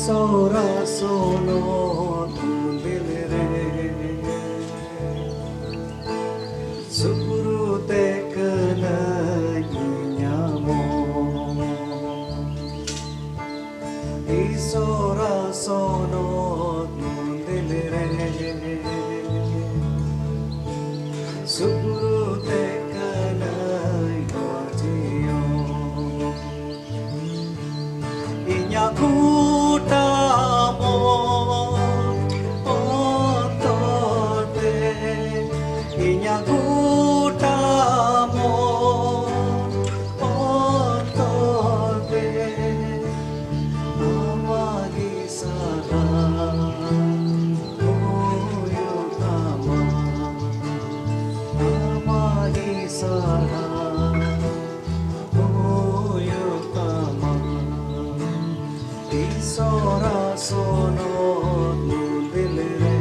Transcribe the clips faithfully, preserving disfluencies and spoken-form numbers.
ᱥᱚᱨᱟ ᱥᱚᱱᱚᱛ ᱢᱚᱱᱫᱤᱞ ᱨᱮ ᱥᱩᱯᱨᱩ ᱛᱮ ᱠᱟᱹᱱᱟᱹᱧ ᱧᱟᱢᱚᱜ᱾ ᱤᱥᱚᱨᱟ ᱥᱚᱱᱚᱛ ᱢᱚᱱᱫᱤᱞ ᱨᱮ ᱥᱩᱯᱨᱩ ᱛᱮ ᱠᱟᱹᱱᱟᱹᱧ ᱱᱚᱣᱟ ᱡᱤᱭᱚᱱ᱾ ᱤᱧᱟᱜ ᱜᱚᱴᱟ ᱢᱚᱱ ᱚᱱᱛᱚᱨ ᱛᱮ, ᱤᱧᱟᱜ ᱜᱚᱴᱟ ᱢᱚᱱ ᱚᱱᱛᱚᱨ ᱛᱮ, ᱟᱢᱟᱜ ᱜᱮ ᱥᱟᱨᱦᱟᱣ ᱦᱩᱭᱩᱜ ᱛᱟᱢᱟ, ᱟᱢᱟᱜ ᱜᱮ ᱥᱟᱨᱦᱟᱣ ᱦᱩᱭᱩᱜ ᱛᱟᱢᱟ᱾ ᱤᱥᱚᱨᱟ ᱥᱚᱱᱚᱛ ᱢᱚᱱᱫᱤᱞ ᱨᱮ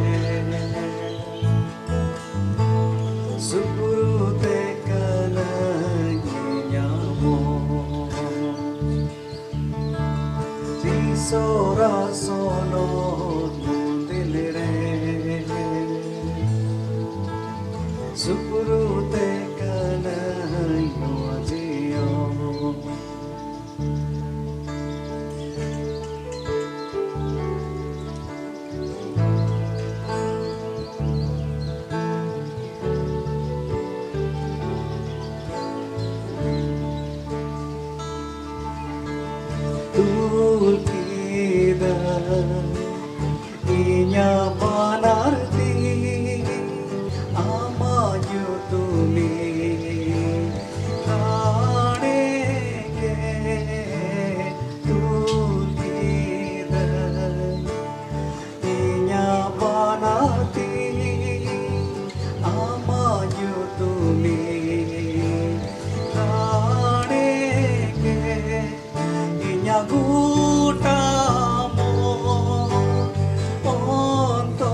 ᱥᱩᱯᱨᱩ ᱛᱮ ᱠᱟᱹᱱᱟᱹᱧ ᱧᱟᱢᱚᱜ᱾ ᱤᱥᱚᱨᱟ ᱥᱚᱱᱚᱛ ᱢᱚᱱᱫᱤᱞ ᱨᱮ ᱥᱩᱯᱨᱩ ᱛᱮ ᱠᱟᱹᱱᱟᱹᱧ ᱱᱚᱣᱟ ᱡᱤᱭᱚᱱ᱾ ᱛᱩᱞ ᱠᱮᱫᱟ ᱤᱧᱟᱜ ᱵᱟᱱᱟᱨ ᱛᱤ ᱟᱢᱟᱜ ᱧᱩᱛᱩᱢᱤᱧ ᱨᱟᱲᱮ ᱜᱮ᱾ ᱛᱩᱞ ᱠᱮᱫᱟᱹᱧ ᱤᱧᱟᱜ ᱵᱟᱱᱟᱨ ᱛᱤ ᱟᱢᱟᱜ ᱧᱩᱛᱩᱢᱤᱧ ᱨᱟᱲᱮ ᱜᱮ᱾ ᱤᱧᱟᱜ ᱜᱚᱴᱟ ᱢᱚᱱ ᱚᱱᱛᱚᱨ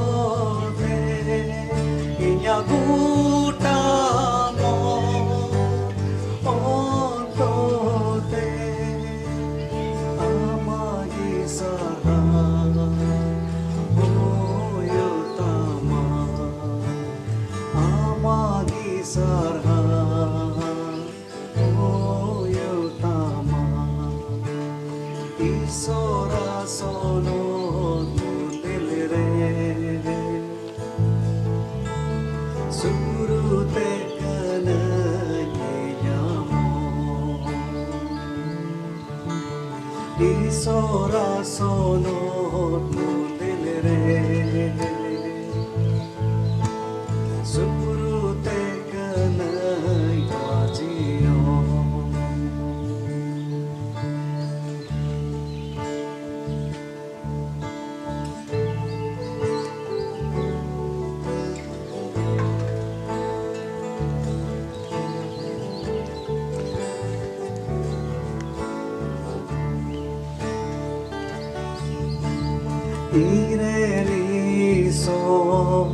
ᱥᱚᱱᱚᱛ ᱢᱚᱱᱫᱤᱨ ᱨᱮ ᱥᱩᱯᱨᱩ ᱛᱮ ᱠᱟᱹᱱᱟᱹᱧ ᱵᱟᱡᱤᱭᱚ᱾ ᱤᱧᱨᱮᱱ ᱤᱥᱚᱨ,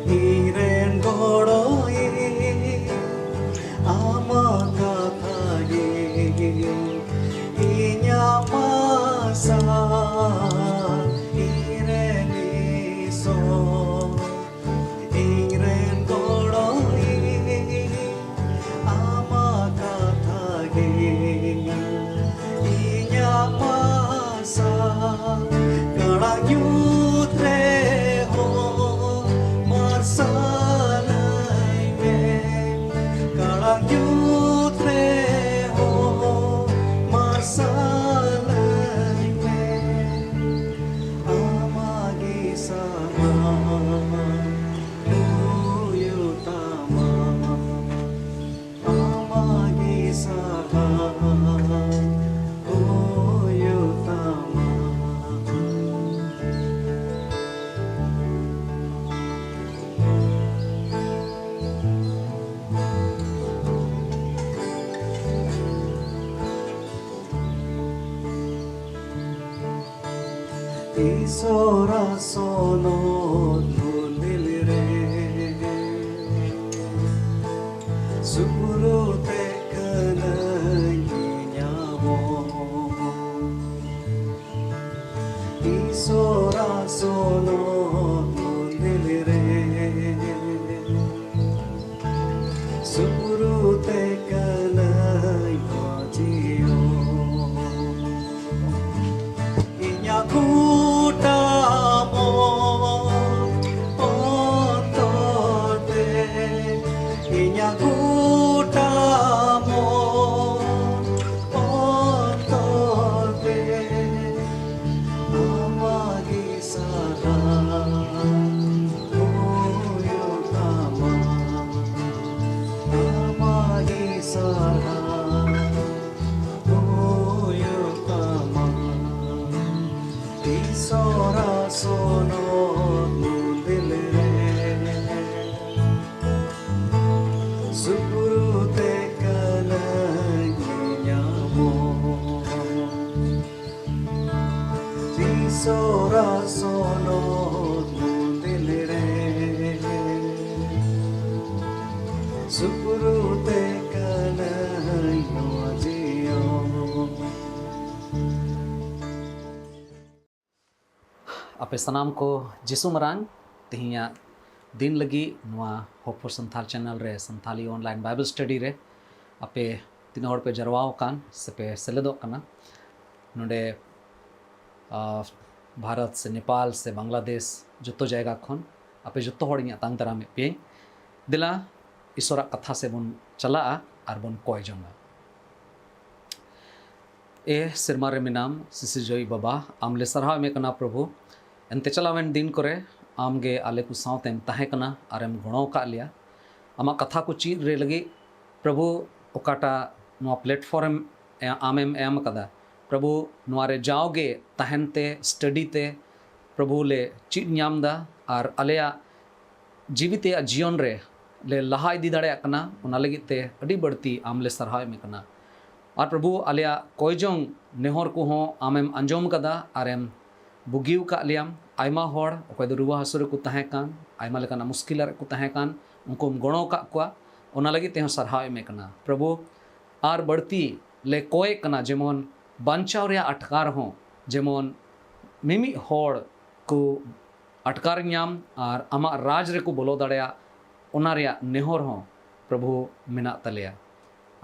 ᱤᱧᱨᱮᱱ ᱜᱚᱲᱚᱭᱤᱡ, ᱟᱢᱟᱜ ᱠᱟᱛᱷᱟ ᱜᱮ ᱤᱧᱟᱜ ᱢᱟᱨᱥᱟᱞ᱾ ᱤᱧᱨᱮᱱ ᱤᱥᱚᱨ, ᱤᱧᱨᱮᱱ ᱜᱚᱲᱚᱭᱤᱡ, ᱟᱢᱟᱜ ᱠᱟᱛᱷᱟ ᱜᱮ ᱤᱧᱟᱜ ᱢᱟᱨᱥᱟᱞ᱾ ᱠᱟᱲᱟᱝ ᱧᱩᱛ ᱨᱮᱦᱚᱸ ᱢᱟᱨᱥᱟᱞᱟᱹᱧ ᱢᱮ, ᱠᱟᱲᱟᱝ ᱧᱩᱛ ᱨᱮᱦᱚᱸ ᱢᱟᱨᱥᱟᱞᱟᱹᱧ ᱢᱮ᱾ ᱟᱢᱟᱜ ᱜᱮ ᱥᱟᱨᱦᱟᱣ ᱦᱩᱭᱩᱜ ᱛᱟᱢᱟ, ᱟᱢᱟᱜ ᱜᱮ ᱥᱟᱨᱦᱟᱣ ᱦᱩᱭᱩᱜ ᱛᱟᱢᱟ᱾ ᱤᱥᱚᱨᱟᱜ ᱥᱚᱱᱚᱛ ᱢᱚᱱᱫᱤᱨ ᱨᱮ ᱥᱩᱯᱨᱩ ᱛᱮ ᱠᱟᱹᱱᱟᱹᱧ ᱤᱧ ᱟᱵᱚ᱾ ᱤᱥᱚᱨᱟᱜ ᱥᱚᱱᱚᱛ ᱢᱚᱱᱫᱤᱨ ᱨᱮ ᱥᱩᱯᱨᱩ ᱛᱮ ᱠᱟᱹᱱᱟᱹᱧ ᱵᱟᱡᱤᱭᱚ᱾ ᱤᱧᱟᱜ ᱜᱚᱴᱟ ᱢᱚᱱ ᱚᱱᱛᱚᱨ ᱛᱮ, ᱤᱧᱟᱜ ᱜᱚᱴᱟ ᱢᱚᱱ ᱚᱱᱛᱚᱨ ᱛᱮ ᱤᱥᱚᱨᱟ ᱥᱚᱱᱚᱛ ᱢᱚᱱᱫᱤᱞ ᱨᱮ ᱥᱩᱯᱨᱩ ᱛᱮ ᱠᱟᱱᱟᱧ ᱧᱟᱢᱚᱜ᱾ ᱤᱥᱚᱨᱟ ᱥᱚᱱᱚᱛ ᱢᱚᱱᱫᱤᱞ ᱨᱮ ᱥᱩᱯᱨᱩ ᱛᱮ ᱠᱟᱱᱟᱧ ᱱᱚᱣᱟ ᱡᱤᱭᱚᱱ᱾ ᱟᱯᱮ ᱥᱟᱱᱟᱢ ᱠᱚ ᱡᱤᱥᱩ ᱢᱟᱨᱟᱝ ᱛᱮᱦᱮᱧᱟᱜ ᱫᱤᱱ ᱞᱟᱹᱜᱤᱫ ᱱᱚᱣᱟ Hope for Santhal channel ᱨᱮ ᱥᱟᱱᱛᱷᱟᱞᱤ online Bible study ᱨᱮ ᱟᱯᱮ ᱛᱤᱱᱟᱹᱜ ᱦᱚᱲ ᱯᱮ ᱡᱟᱨᱣᱟ ᱟᱠᱟᱱ ᱥᱮ ᱯᱮ ᱥᱮᱞᱮᱫᱚᱜ ᱠᱟᱱᱟ ᱱᱚᱰᱮ, ᱟᱨ, ᱵᱷᱟᱨᱚᱛ ᱥᱮ ᱱᱮᱯᱟᱞ ᱥᱮ ᱵᱟᱝᱞᱟᱫᱮᱥ, ᱡᱚᱛᱚ ᱡᱟᱭᱜᱟ ᱠᱷᱚᱱ ᱟᱯᱮ ᱡᱚᱛᱚ ᱦᱚᱲ ᱤᱧ ᱟᱛᱟᱝ ᱫᱟᱨᱟᱢᱮᱫ ᱯᱮᱭᱟᱹᱧ᱾ ᱫᱮᱞᱟ, ᱤᱥᱚᱨᱟᱜ ᱠᱟᱛᱷᱟ ᱥᱮᱫ ᱵᱚᱱ ᱪᱟᱞᱟᱜᱼᱟ ᱟᱨ ᱵᱚᱱ ᱠᱚᱭ ᱡᱚᱝᱟ᱾ ᱮ ᱥᱮᱨᱢᱟ ᱨᱮ ᱢᱮᱱᱟᱢ ᱥᱤᱥᱤᱨᱡᱟᱹᱣᱤᱡ ᱵᱟᱵᱟ, ᱟᱢ ᱞᱮ ᱥᱟᱨᱦᱟᱣ ᱮᱢᱮ ᱠᱟᱱᱟ ᱯᱨᱚᱵᱷᱩ᱾ ᱮᱱᱛᱮ ᱪᱟᱞᱟᱣᱮᱱ ᱫᱤᱱ ᱠᱚᱨᱮ ᱟᱢ ᱜᱮ ᱟᱞᱮ ᱠᱚ ᱥᱟᱶᱛᱮᱢ ᱛᱟᱦᱮᱸ ᱠᱟᱱᱟ ᱟᱨᱮᱢ ᱜᱚᱲᱚ ᱟᱠᱟᱫ ᱞᱮᱭᱟ᱾ ᱟᱢᱟᱜ ᱠᱟᱛᱷᱟ ᱠᱚ ᱪᱮᱫ ᱨᱮ ᱞᱟᱹᱜᱤᱫ ᱯᱨᱚᱵᱷᱩ, ᱚᱠᱟᱴᱟᱜ ᱱᱚᱣᱟ platform ᱮ-, ᱟᱢᱮᱢ ᱮᱢ ᱟᱠᱟᱫᱟ ᱯᱨᱚᱵᱷᱩ, ᱱᱚᱣᱟ ᱨᱮ ᱡᱟᱣᱜᱮ ᱛᱟᱦᱮᱱ ᱛᱮ, study ᱛᱮ ᱯᱨᱚᱵᱷᱩ ᱞᱮ ᱪᱮᱫ ᱧᱟᱢ ᱮᱫᱟ ᱟᱨ ᱟᱞᱮᱭᱟᱜ ᱡᱤᱣᱤ ᱛᱮᱭᱟᱜ ᱡᱤᱭᱚᱱ ᱨᱮ ᱞᱮ ᱞᱟᱦᱟ ᱤᱫᱤ ᱫᱟᱲᱮᱭᱟᱜ ᱠᱟᱱᱟ, ᱚᱱᱟ ᱞᱟᱹᱜᱤᱫ ᱛᱮ ᱟᱹᱰᱤ ᱵᱟᱹᱲᱛᱤ ᱟᱢ ᱞᱮ ᱥᱟᱨᱦᱟᱣ ᱮᱢᱮ ᱠᱟᱱᱟ᱾ ᱟᱨ ᱯᱨᱚᱵᱷᱩ, ᱟᱞᱮᱭᱟᱜ ᱠᱚᱭᱡᱚᱝ ᱱᱮᱦᱚᱨ ᱠᱚᱦᱚᱸ ᱟᱢᱮᱢ ᱟᱸᱡᱚᱢ ᱠᱟᱫᱟ ᱟᱨᱮᱢ ᱵᱩᱜᱤᱣ ᱠᱟᱜ ᱞᱮᱭᱟᱢ᱾ ᱟᱭᱢᱟ ᱦᱚᱲ ᱚᱠᱚᱭ ᱫᱚ ᱨᱩᱣᱟᱹ ᱦᱟᱹᱥᱩ ᱨᱮᱠᱚ ᱛᱟᱦᱮᱸ ᱠᱟᱱ, ᱟᱭᱢᱟ ᱞᱮᱠᱟᱱᱟᱜ ᱢᱩᱥᱠᱤᱞ ᱨᱮᱠᱚ ᱛᱟᱦᱮᱸ ᱠᱟᱱ, ᱩᱱᱠᱩᱢ ᱜᱚᱲᱚ ᱟᱠᱟᱫ ᱠᱚᱣᱟ, ᱚᱱᱟ ᱞᱟᱹᱜᱤᱫ ᱛᱮᱦᱚᱸ ᱥᱟᱨᱦᱟᱣ ᱮᱢᱮ ᱠᱟᱱᱟ᱾ ᱯᱨᱚᱵᱷᱩ, ᱟᱨ ᱵᱟᱹᱲᱛᱤ ᱞᱮ ᱠᱚᱭᱮᱜ ᱠᱟᱱᱟ, ᱡᱮᱢᱚᱱ ᱵᱟᱧᱪᱟᱣ ᱨᱮᱭᱟᱜ ᱟᱴᱠᱟᱨ ᱦᱚᱸ ᱡᱮᱢᱚᱱ ᱢᱤᱢᱤᱫ ᱦᱚᱲ ᱠᱚ ᱟᱴᱠᱟᱨ ᱧᱟᱢ ᱟᱨ ᱟᱢᱟᱜ ᱨᱟᱡᱽ ᱨᱮᱠᱚ ᱵᱚᱞᱚ ᱫᱟᱲᱮᱭᱟᱜ, ᱚᱱᱟ ᱨᱮᱭᱟᱜ ᱱᱮᱦᱚᱨ ᱦᱚᱸ ᱯᱨᱚᱵᱷᱩ ᱢᱮᱱᱟᱜ ᱛᱟᱞᱮᱭᱟ᱾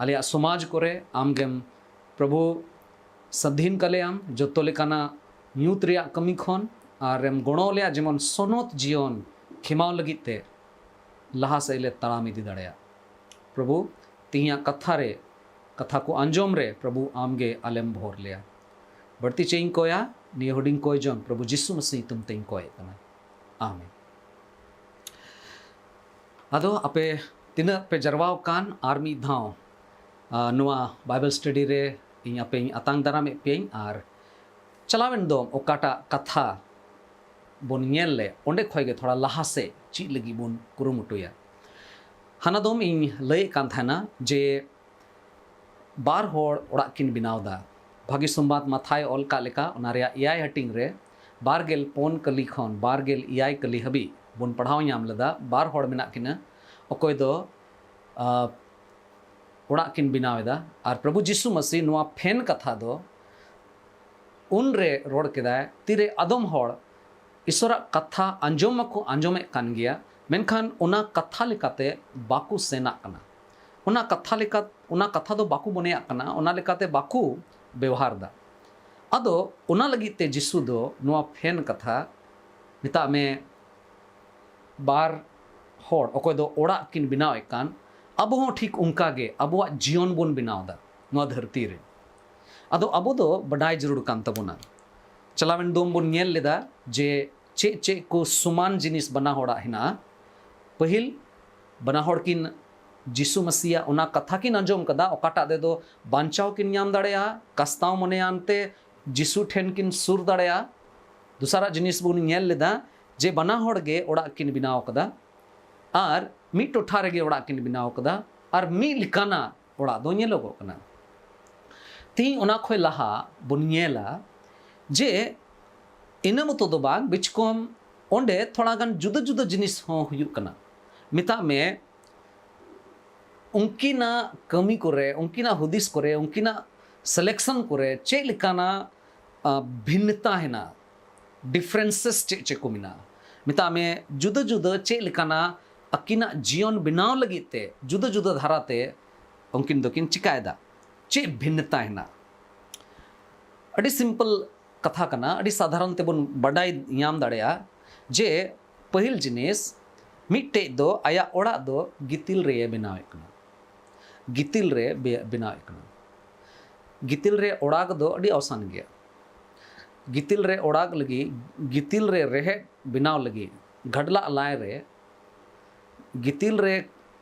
ᱟᱞᱮᱭᱟᱜ ᱥᱚᱢᱟᱡᱽ ᱠᱚᱨᱮ ᱟᱢᱜᱮᱢ ᱯᱨᱚᱵᱷᱩ ᱥᱟᱹᱫᱷᱤᱱ ᱠᱟᱞᱮᱭᱟᱢ, ᱡᱚᱛᱚ ᱞᱮᱠᱟᱱᱟᱜ ᱧᱩᱛ ᱨᱮᱭᱟᱜ ᱠᱟᱹᱢᱤ ᱠᱷᱚᱱ ᱟᱨᱮᱢ ᱜᱚᱲᱚ ᱞᱮᱭᱟ, ᱡᱮᱢᱚᱱ ᱥᱚᱱᱚᱛ ᱡᱤᱭᱚᱱ ᱠᱷᱮᱢᱟᱣ ᱞᱟᱹᱜᱤᱫ ᱛᱮ ᱞᱟᱦᱟ ᱥᱮᱫ ᱞᱮ ᱛᱟᱲᱟᱢ ᱤᱫᱤ ᱫᱟᱲᱮᱭᱟᱜ᱾ ᱯᱨᱚᱵᱷᱩ, ᱛᱮᱦᱮᱧᱟᱜ ᱠᱟᱛᱷᱟ ᱨᱮ, ᱠᱟᱛᱷᱟ ᱠᱚ ᱟᱸᱡᱚᱢ ᱨᱮ ᱯᱨᱚᱵᱷᱩ ᱟᱢᱜᱮ ᱟᱞᱮᱢ ᱵᱷᱳᱨ ᱞᱮᱭᱟ᱾ ᱵᱟᱹᱲᱛᱤ ᱪᱮᱫ ᱤᱧ ᱠᱚᱭᱟ, ᱱᱤᱭᱟᱹ ᱦᱩᱰᱤᱧ ᱠᱚᱭ ᱡᱚᱝ ᱯᱨᱚᱵᱷᱩ ᱡᱤᱥᱩ ᱢᱟᱥᱤ ᱧᱩᱛᱩᱢ ᱛᱮᱧ ᱠᱚᱭᱮᱫ ᱠᱟᱱᱟ᱾ ᱟᱢᱮᱱ᱾ ᱟᱫᱚ ᱟᱯᱮ ᱛᱤᱱᱟᱹᱜ ᱯᱮ ᱡᱟᱨᱣᱟ ᱟᱠᱟᱱ, ᱟᱨ ᱢᱤᱫ ᱫᱷᱟᱣ, ᱟ, ᱱᱚᱣᱟ Bible study ᱨᱮ ᱤᱧ ᱟᱯᱮᱧ ᱟᱛᱟᱝ ᱫᱟᱨᱟᱢᱮᱫ ᱯᱮᱭᱟᱹᱧ ᱟᱨ ᱪᱟᱞᱟᱣᱮᱱ ᱫᱚᱢ ᱚᱠᱟᱴᱟᱜ ᱠᱟᱛᱷᱟ ᱵᱚᱱ ᱧᱮᱞ ᱞᱮᱫ, ᱚᱸᱰᱮ ᱠᱷᱚᱱ ᱜᱮ ᱛᱷᱚᱲᱟ ᱞᱟᱦᱟ ᱥᱮᱫ ᱪᱮᱫ ᱞᱟᱹᱜᱤᱫ ᱵᱚᱱ ᱠᱩᱨᱩᱢᱩᱴᱩᱭᱟ᱾ ᱦᱟᱱᱟ ᱫᱚᱢ ᱤᱧ ᱞᱟᱹᱭᱮᱫ ᱠᱟᱱ ᱛᱟᱦᱮᱱᱟ ᱡᱮ ᱵᱟᱨ ᱦᱚᱲ ᱚᱲᱟᱜ ᱠᱤᱱ ᱵᱮᱱᱟᱣ ᱮᱫᱟ᱾ ᱵᱷᱟᱹᱜᱤ ᱥᱚᱢᱵᱟᱫ ᱢᱟᱛᱷᱟᱭ ᱚᱞ ᱠᱟᱜ ᱞᱮᱠᱟ, ᱚᱱᱟ ᱨᱮᱭᱟᱜ ᱮᱭᱟᱭ ᱦᱟᱹᱴᱤᱧ ᱨᱮ ᱵᱟᱨ ᱜᱮᱞ ᱯᱩᱱ ᱠᱟᱹᱞᱤ ᱠᱷᱚᱱ ᱵᱟᱨ ᱜᱮᱞ ᱮᱭᱟᱭ ᱠᱟᱹᱞᱤ ᱦᱟᱹᱵᱤᱡ ᱵᱚᱱ ᱯᱟᱲᱦᱟᱣ ᱧᱟᱢ ᱞᱮᱫᱟ᱾ ᱵᱟᱨ ᱦᱚᱲ ᱢᱮᱱᱟᱜ ᱠᱤᱱᱟ, ᱚᱠᱚᱭ ᱫᱚ ᱟᱨ ᱯᱨᱚᱵᱷᱩ ᱡᱤᱥᱩ ᱢᱟᱹᱥᱤ ᱱᱚᱣᱟ ᱯᱷᱮᱱ ᱠᱟᱛᱷᱟ ᱫᱚ ᱩᱱᱨᱮ ᱨᱚᱲ ᱠᱮᱫᱟᱭ, ᱛᱤᱨᱮ ᱟᱫᱚᱢ ᱦᱚᱲ ᱤᱥᱚᱨᱟᱜ ᱠᱟᱛᱷᱟ ᱟᱸᱡᱚᱢ ᱢᱟᱠᱚ ᱟᱸᱡᱚᱢᱮᱫ ᱠᱟᱱ ᱜᱮᱭᱟ, ᱢᱮᱱᱠᱷᱟᱱ ᱚᱱᱟ ᱠᱟᱛᱷᱟ ᱞᱮᱠᱟᱛᱮ ᱵᱟᱠᱚ ᱥᱮᱱᱟᱜ ᱠᱟᱱᱟ᱾ ᱚᱱᱟ ᱠᱟᱛᱷᱟ ᱞᱮᱠᱟ, ᱚᱱᱟ ᱠᱟᱛᱷᱟ ᱫᱚ ᱵᱟᱠᱚ ᱢᱚᱱᱮᱭᱟᱜ ᱠᱟᱱᱟ, ᱚᱱᱟ ᱞᱮᱠᱟᱛᱮ ᱵᱟᱠᱚ ᱵᱮᱣᱦᱟᱨ ᱮᱫᱟ᱾ ᱟᱫᱚ ᱚᱱᱟ ᱞᱟᱹᱜᱤᱫ ᱛᱮ ᱡᱤᱥᱩ ᱫᱚ ᱱᱚᱣᱟ ᱯᱷᱮᱱ ᱠᱟᱛᱷᱟ, ᱢᱮᱛᱟᱜ ᱢᱮ, ᱵᱟᱨ ᱦᱚᱲ ᱚᱠᱚᱭ ᱫᱚ ᱚᱲᱟᱜ ᱠᱤᱱ ᱵᱮᱱᱟᱣᱮᱫ ᱠᱟᱱ, ᱟᱵᱚ ᱦᱚᱸ ᱴᱷᱤᱠ ᱚᱱᱠᱟ ᱜᱮ ᱟᱵᱚᱣᱟᱜ ᱡᱤᱭᱚᱱ ᱵᱚᱱ ᱵᱮᱱᱟᱣ ᱮᱫᱟ ᱱᱚᱣᱟ ᱫᱷᱟᱹᱨᱛᱤ ᱨᱮ᱾ ᱟᱫᱚ ᱟᱵᱚ ᱫᱚ ᱵᱟᱰᱟᱭ ᱡᱟᱹᱨᱩᱲ ᱠᱟᱱ ᱛᱟᱵᱚᱱᱟ᱾ ᱪᱟᱞᱟᱣᱮᱱ ᱫᱚᱢ ᱵᱚᱱ ᱧᱮᱞ ᱞᱮᱫᱟ ᱡᱮ ᱪᱮᱫ ᱪᱮᱫ ᱠᱚ ᱥᱚᱢᱟᱱ ᱡᱤᱱᱤᱥ ᱵᱟᱱᱟ ᱦᱚᱲᱟᱜ ᱦᱮᱱᱟᱜᱼᱟ᱾ ᱯᱟᱹᱦᱤᱞ, ᱵᱟᱱᱟ ᱦᱚᱲ ᱠᱤᱱ ᱡᱤᱥᱩ ᱢᱟᱹᱥᱤᱭᱟᱜ ᱚᱱᱟ ᱠᱟᱛᱷᱟ ᱠᱤᱱ ᱟᱸᱡᱚᱢ ᱠᱟᱫᱟ, ᱚᱠᱟᱴᱟᱜ ᱛᱮᱫᱚ ᱵᱟᱧᱪᱟᱣ ᱠᱤᱱ ᱧᱟᱢ ᱫᱟᱲᱮᱭᱟᱜᱼᱟ, ᱠᱟᱥᱛᱟᱣ ᱢᱚᱱᱮᱭᱟᱱᱛᱮ ᱡᱤᱥᱩ ᱴᱷᱮᱱ ᱠᱤᱱ ᱥᱩᱨ ᱫᱟᱲᱮᱭᱟᱜᱼᱟ᱾ ᱫᱚᱥᱟᱨᱟᱜ ᱡᱤᱱᱤᱥ ᱵᱚᱱ ᱧᱮᱞ ᱞᱮᱫᱟ ᱡᱮ ᱵᱟᱱᱟ ᱦᱚᱲ ᱜᱮ ᱚᱲᱟᱜ ᱠᱤᱱ ᱵᱮᱱᱟᱣ ᱠᱟᱫᱟ, ᱟᱨ ᱢᱤᱫ ᱴᱚᱴᱷᱟ ᱨᱮᱜᱮ ᱚᱲᱟᱜ ᱠᱤᱱ ᱵᱮᱱᱟᱣ ᱠᱟᱫᱟ, ᱟᱨ ᱢᱤᱫ ᱞᱮᱠᱟᱱᱟᱜ ᱚᱲᱟᱜ ᱫᱚ ᱧᱮᱞᱚᱜᱚᱜ ᱠᱟᱱᱟ᱾ ᱛᱮᱦᱤᱧ ᱚᱱᱟ ᱠᱷᱚᱱ ᱞᱟᱦᱟ ᱵᱚᱱ ᱧᱮᱞᱟ ᱡᱮ ᱤᱱᱟᱹ ᱢᱚᱛᱚ ᱫᱚ ᱵᱟᱝ, ᱵᱤᱪᱠᱚᱢ ᱚᱸᱰᱮ ᱛᱷᱚᱲᱟ ᱜᱟᱱ ᱡᱩᱫᱟᱹ ᱡᱩᱫᱟᱹ ᱡᱤᱱᱤᱥ ᱦᱚᱸ ᱦᱩᱭᱩᱜ ᱠᱟᱱᱟ᱾ ᱢᱮᱛᱟᱜ ᱢᱮ, ᱩᱱᱠᱤᱱᱟᱜ ᱠᱟᱹᱢᱤ ᱠᱚᱨᱮ, ᱩᱱᱠᱤᱱᱟᱜ ᱦᱩᱫᱤᱥ ᱠᱚᱨᱮ, ᱩᱱᱠᱤᱱᱟᱜ ᱥᱤᱞᱮᱠᱥᱚᱱ ᱠᱚᱨᱮ ᱪᱮᱫ ᱞᱮᱠᱟᱱᱟᱜ ᱟᱸ, ᱵᱷᱤᱱᱱᱚᱛᱟ ᱦᱮᱱᱟᱜᱼᱟ, ᱰᱤᱯᱷᱟᱨᱮᱱᱥᱮᱥ ᱪᱮᱫ ᱪᱮᱫ ᱠᱚ ᱢᱮᱱᱟᱜᱼᱟ? ᱢᱮᱛᱟᱜ ᱢᱮ, ᱡᱩᱫᱟᱹ ᱡᱩᱫᱟᱹ ᱪᱮᱫ ᱞᱮᱠᱟᱱᱟᱜ ᱟᱹᱠᱤᱱᱟᱜ ᱡᱤᱭᱚᱱ ᱵᱮᱱᱟᱣ ᱞᱟᱹᱜᱤᱫ ᱛᱮ ᱡᱩᱫᱟᱹ ᱡᱩᱫᱟᱹ ᱫᱷᱟᱨᱟᱛᱮ ᱩᱱᱠᱤᱱ ᱫᱚᱠᱤᱱ ᱪᱤᱠᱟᱭᱮᱫᱟ? ᱪᱮᱫ ᱵᱷᱤᱱᱱᱚᱛᱟ ᱦᱮᱱᱟᱜᱼᱟ? ᱟᱹᱰᱤ ᱥᱤᱢᱯᱚᱞ ᱠᱟᱛᱷᱟ ᱠᱟᱱᱟ, ᱟᱹᱰᱤ ᱥᱟᱫᱷᱟᱨᱚᱱ ᱛᱮᱵᱚᱱ ᱵᱟᱰᱟᱭ ᱧᱟᱢ ᱫᱟᱲᱮᱭᱟᱜᱼᱟ ᱡᱮ ᱯᱟᱹᱦᱤᱞ ᱡᱤᱱᱤᱥ, ᱢᱤᱫᱴᱮᱡ ᱫᱚ ᱟᱭᱟᱜ ᱚᱲᱟᱜ ᱫᱚ ᱜᱤᱛᱤᱞ ᱨᱮᱭᱮ ᱵᱮᱱᱟᱣᱮᱫ ᱠᱟᱱᱟ᱾ ᱜᱤᱛᱤᱞ ᱨᱮ ᱵᱮ-, ᱵᱮᱱᱟᱣᱮᱫ ᱠᱟᱱᱟ᱾ ᱜᱤᱛᱤᱞ ᱨᱮ ᱚᱲᱟᱜ ᱫᱚ ᱟᱹᱰᱤ ᱟᱣᱥᱟᱱ ᱜᱮᱭᱟ᱾ ᱜᱤᱛᱤᱞ ᱨᱮ ᱚᱲᱟᱜ ᱞᱟᱹᱜᱤᱫ, ᱜᱤᱛᱤᱞ ᱨᱮ ᱨᱮᱦᱮᱫ ᱵᱮᱱᱟᱣ ᱞᱟᱹᱜᱤᱫ, ᱜᱷᱟᱰᱞᱟᱜ ᱞᱟᱭ ᱨᱮ, ᱜᱤᱛᱤᱞ ᱨᱮ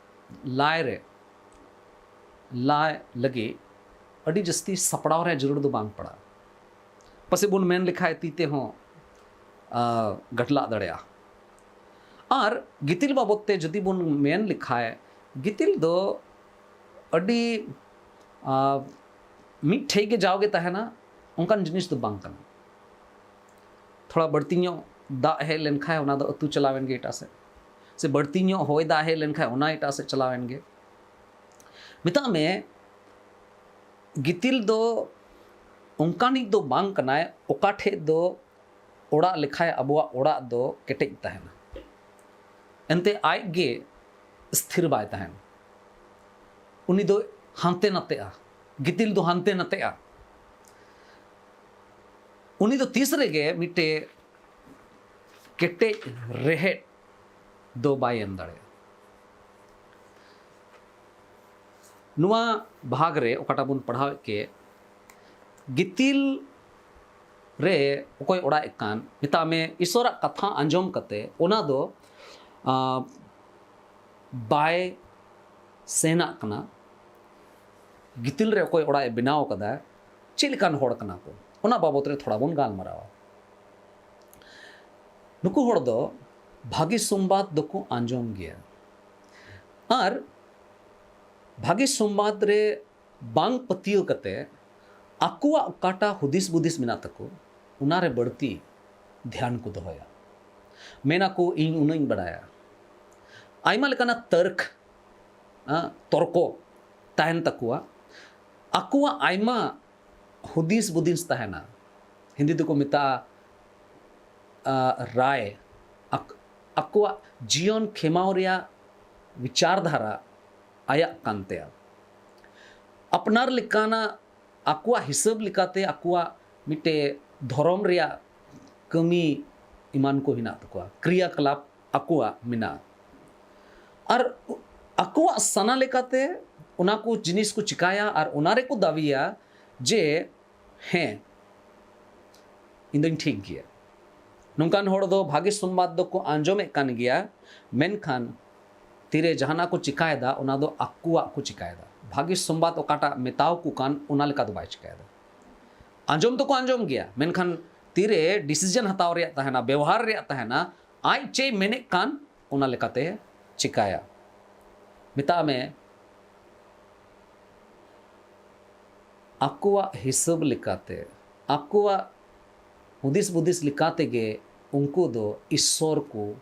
ᱞᱟᱭ ᱨᱮ, ᱞᱟᱭ ᱞᱟᱹᱜᱤᱫ ᱟᱹᱰᱤ ᱡᱟᱹᱥᱛᱤ ᱥᱟᱯᱲᱟᱣ ᱨᱮᱭᱟᱜ ᱡᱟᱹᱨᱩᱲ ᱫᱚ ᱵᱟᱝ ᱯᱟᱲᱟᱜᱼᱟ᱾ ᱯᱟᱥᱮ ᱵᱚᱱ ᱢᱮᱱ ᱞᱮᱠᱷᱟᱡ ᱛᱤ ᱛᱮᱦᱚᱸ ᱜᱟᱴᱞᱟᱜ ᱫᱟᱲᱮᱭᱟᱜᱼᱟ᱾ ᱟᱨ ᱜᱤᱛᱤᱞ ᱵᱟᱵᱚᱫ ᱛᱮ ᱡᱩᱫᱤ ᱵᱚᱱ ᱢᱮᱱ ᱞᱮᱠᱷᱟᱡ, ᱜᱤᱛᱤᱞ ᱫᱚ ᱟᱹᱰᱤ ᱢᱤᱫ ᱴᱷᱮᱡ ᱜᱮ ᱡᱟᱣᱜᱮ ᱛᱟᱦᱮᱱᱟ, ᱚᱱᱠᱟᱱ ᱡᱤᱱᱤᱥ ᱫᱚ ᱵᱟᱝ ᱠᱟᱱᱟ᱾ ᱛᱷᱚᱲᱟ ᱵᱟᱹᱲᱛᱤ ᱧᱚᱜ ᱫᱟᱜ ᱦᱮᱡ ᱞᱮᱱᱠᱷᱟᱱ ᱚᱱᱟ ᱫᱚ ᱟᱹᱛᱩ ᱪᱟᱞᱟᱣ ᱮᱱ ᱜᱮ ᱮᱴᱟᱜ ᱥᱮᱫ, ᱥᱮ ᱵᱟᱹᱲᱛᱤ ᱧᱚᱜ ᱦᱚᱭ ᱫᱟᱜ ᱦᱮᱡ ᱞᱮᱱᱠᱷᱟᱱ ᱚᱱᱟ ᱮᱴᱟᱜ ᱥᱮᱫ ᱪᱟᱞᱟᱣ ᱮᱱ ᱜᱮ᱾ ᱢᱮᱛᱟᱜ ᱢᱮ, ᱜᱤᱛᱤᱞ ᱫᱚ ᱚᱱᱠᱟᱱᱤᱡ ᱫᱚ ᱵᱟᱝ ᱠᱟᱱᱟᱭ ᱚᱠᱟ ᱴᱷᱮᱡ ᱫᱚ ᱚᱲᱟᱜ ᱞᱮᱠᱷᱟᱡ ᱟᱵᱚᱣᱟᱜ ᱚᱲᱟᱜ ᱫᱚ ᱠᱮᱴᱮᱡ ᱛᱟᱦᱮᱱᱟ᱾ ᱮᱱᱛᱮ ᱟᱡ ᱜᱮ ᱥᱛᱷᱤᱨ ᱵᱟᱭ ᱛᱟᱦᱮᱱᱟ, ᱩᱱᱤ ᱫᱚ ᱦᱟᱱᱛᱮ ᱱᱟᱛᱮᱜᱼᱟ᱾ ᱜᱤᱛᱤᱞ ᱫᱚ ᱦᱟᱱᱛᱮ ᱱᱟᱛᱮᱜᱼᱟ᱾ ᱩᱱᱤ ᱫᱚ ᱛᱤᱥ ᱨᱮᱜᱮ ᱢᱤᱫᱴᱮᱡ ᱠᱮᱴᱮᱡ ᱨᱮᱦᱮᱫ ᱫᱚ ᱵᱟᱭ ᱮᱢ ᱫᱟᱲᱮᱭᱟᱜᱼᱟ᱾ ᱱᱚᱣᱟ ᱵᱷᱟᱜᱽ ᱨᱮ ᱚᱠᱟᱴᱟᱜ ᱵᱚᱱ ᱯᱟᱲᱦᱟᱣᱮᱫ ᱠᱮ, ᱜᱤᱛᱤᱞ ᱨᱮ ᱚᱠᱚᱭ ᱚᱲᱟᱜ ᱮᱫ ᱠᱟᱱ, ᱢᱮᱛᱟᱜ ᱢᱮ ᱤᱥᱚᱨᱟᱜ ᱠᱟᱛᱷᱟ ᱟᱸᱡᱚᱢ ᱠᱟᱛᱮ ᱚᱱᱟ ᱫᱚ ᱵᱟᱭ ᱥᱮᱱᱟᱜ ᱠᱟᱱᱟ᱾ ᱜᱤᱛᱤᱞ ᱨᱮ ᱚᱠᱚᱭ ᱚᱲᱟᱜ ᱮ ᱵᱮᱱᱟᱣ ᱟᱠᱟᱫᱟ, ᱪᱮᱫ ᱞᱮᱠᱟᱱ ᱦᱚᱲ ᱠᱟᱱᱟ ᱠᱚ, ᱚᱱᱟ ᱵᱟᱵᱚᱛ ᱨᱮ ᱛᱷᱚᱲᱟ ᱵᱚᱱ ᱜᱟᱞᱢᱟᱨᱟᱣᱟ᱾ ᱱᱩᱠᱩ ᱦᱚᱲ ᱫᱚ ᱵᱷᱟᱹᱜᱤ ᱥᱚᱢᱵᱟᱫ ᱫᱚᱠᱚ ᱟᱸᱡᱚᱢ ᱜᱮᱭᱟ, ᱟᱨ ᱵᱷᱟᱹᱜᱤ ᱥᱚᱢᱵᱟᱫ ᱨᱮ ᱵᱟᱝ ᱯᱟᱹᱛᱭᱟᱹᱣ ᱠᱟᱛᱮ ᱟᱠᱚᱣᱟᱜ ᱚᱠᱟᱴᱟᱜ ᱦᱩᱫᱤᱥ ᱵᱩᱫᱤᱥ ᱢᱮᱱᱟᱜ ᱛᱟᱠᱚ, ᱚᱱᱟᱨᱮ ᱵᱟᱹᱲᱛᱤ ᱫᱷᱮᱭᱟᱱ ᱠᱚ ᱫᱚᱦᱚᱭᱟ᱾ ᱢᱮᱱᱟᱠᱚ, "ᱤᱧ ᱩᱱᱟᱹᱜ ᱤᱧ ᱵᱟᱰᱟᱭᱟ", ᱟᱭᱢᱟ ᱞᱮᱠᱟᱱᱟᱜ ᱛᱟᱨᱠ, ᱛᱚᱨᱠᱚ ᱛᱟᱦᱮᱱ ᱛᱟᱠᱚᱣᱟ, ᱟᱠᱚᱣᱟᱜ ᱟᱭᱢᱟ ᱦᱩᱫᱤᱥ ᱵᱩᱫᱤᱥ ᱛᱟᱦᱮᱱᱟ᱾ ᱦᱤᱱᱫᱤ ᱛᱮᱠᱚ ᱢᱮᱛᱟᱜᱼᱟ ᱨᱟᱭ᱾ ᱟᱠᱚᱣᱟᱜ ᱡᱤᱭᱚᱱ ᱠᱷᱮᱢᱟᱣ ᱨᱮᱭᱟᱜ ᱵᱤᱪᱟᱨ ᱫᱷᱟᱨᱟ ᱟᱭᱟᱜ ᱠᱟᱱ ᱛᱟᱭᱟ᱾ ᱟᱯᱱᱟᱨ ᱞᱮᱠᱟᱱᱟᱜ, ᱟᱠᱚᱣᱟᱜ ᱦᱤᱥᱟᱹᱵ ᱞᱮᱠᱟᱛᱮ ᱟᱠᱚᱣᱟᱜ ᱢᱤᱫᱴᱮᱡ ᱫᱷᱚᱨᱚᱢ ᱨᱮᱭᱟᱜ ᱠᱟᱹᱢᱤ ᱮᱢᱟᱱ ᱠᱚ ᱦᱮᱱᱟᱜ ᱛᱟᱠᱚᱣᱟ, ᱠᱨᱤᱭᱟᱠᱞᱟᱯ ᱟᱠᱚᱣᱟᱜ ᱢᱮᱱᱟᱜᱼᱟ᱾ ᱟᱨ ᱟᱠᱚᱣᱟᱜ ᱥᱟᱱᱟ ᱞᱮᱠᱟᱛᱮ ᱚᱱᱟ ᱠᱚ ᱡᱤᱱᱤᱥ ᱠᱚ ᱪᱤᱠᱟᱭᱟ ᱟᱨ ᱚᱱᱟ ᱨᱮᱠᱚ ᱫᱟᱹᱵᱤᱭᱟ ᱡᱮ, "ᱦᱮᱸ, ᱤᱧ ᱫᱚᱧ ᱴᱷᱤᱠ ᱜᱮᱭᱟ᱾" ᱱᱚᱝᱠᱟᱱ ᱦᱚᱲ ᱫᱚ ᱵᱷᱟᱜᱮ ᱥᱚᱢᱵᱟᱫ ᱫᱚᱠᱚ ᱟᱸᱡᱚᱢᱮᱫ ᱠᱟᱱ ᱜᱮᱭᱟ, ᱢᱮᱱᱠᱷᱟᱱ ᱛᱤᱨᱮ ᱡᱟᱦᱟᱱᱟᱜ ᱠᱚ ᱪᱤᱠᱟᱭᱮᱫᱟ, ᱚᱱᱟ ᱫᱚ ᱟᱠᱚᱣᱟᱜ ᱠᱚ ᱪᱤᱠᱟᱭᱮᱫᱟ᱾ ᱵᱷᱟᱜᱮ ᱥᱚᱢᱵᱟᱫ ᱚᱠᱟᱴᱟᱜ ᱢᱮᱛᱟᱣ ᱠᱚ ᱠᱟᱱ, ᱚᱱᱟ ᱞᱮᱠᱟ ᱫᱚ ᱵᱟᱭ ᱪᱤᱠᱟᱭᱮᱫᱟ᱾ ᱟᱸᱡᱚᱢ ᱫᱚᱠᱚ ᱟᱸᱡᱚᱢ ᱜᱮᱭᱟ, ᱢᱮᱱᱠᱷᱟᱱ ᱛᱤᱨᱮ ᱰᱤᱥᱤᱡᱚᱱ ᱦᱟᱛᱟᱣ ᱨᱮᱭᱟᱜ ᱛᱟᱦᱮᱱᱟ, ᱵᱮᱣᱦᱟᱨ ᱨᱮᱭᱟᱜ ᱛᱟᱦᱮᱱᱟ, ᱟᱡ ᱪᱮᱫ ᱢᱮᱱᱮᱫ ᱠᱟᱱ ᱚᱱᱟ ᱞᱮᱠᱟᱛᱮ ᱪᱤᱠᱟᱭᱟ᱾ ᱢᱮᱛᱟᱜ ᱢᱮ, ᱟᱠᱚᱣᱟᱜ ᱦᱤᱥᱟᱹᱵ ᱞᱮᱠᱟᱛᱮ, ᱟᱠᱚᱣᱟᱜ ᱦᱩᱫᱤᱥ ᱵᱩᱫᱤᱥ ᱞᱮᱠᱟ ᱛᱮᱜᱮ ᱩᱱᱠᱩ ᱫᱚ ᱤᱥᱥᱚᱨ ᱠᱚ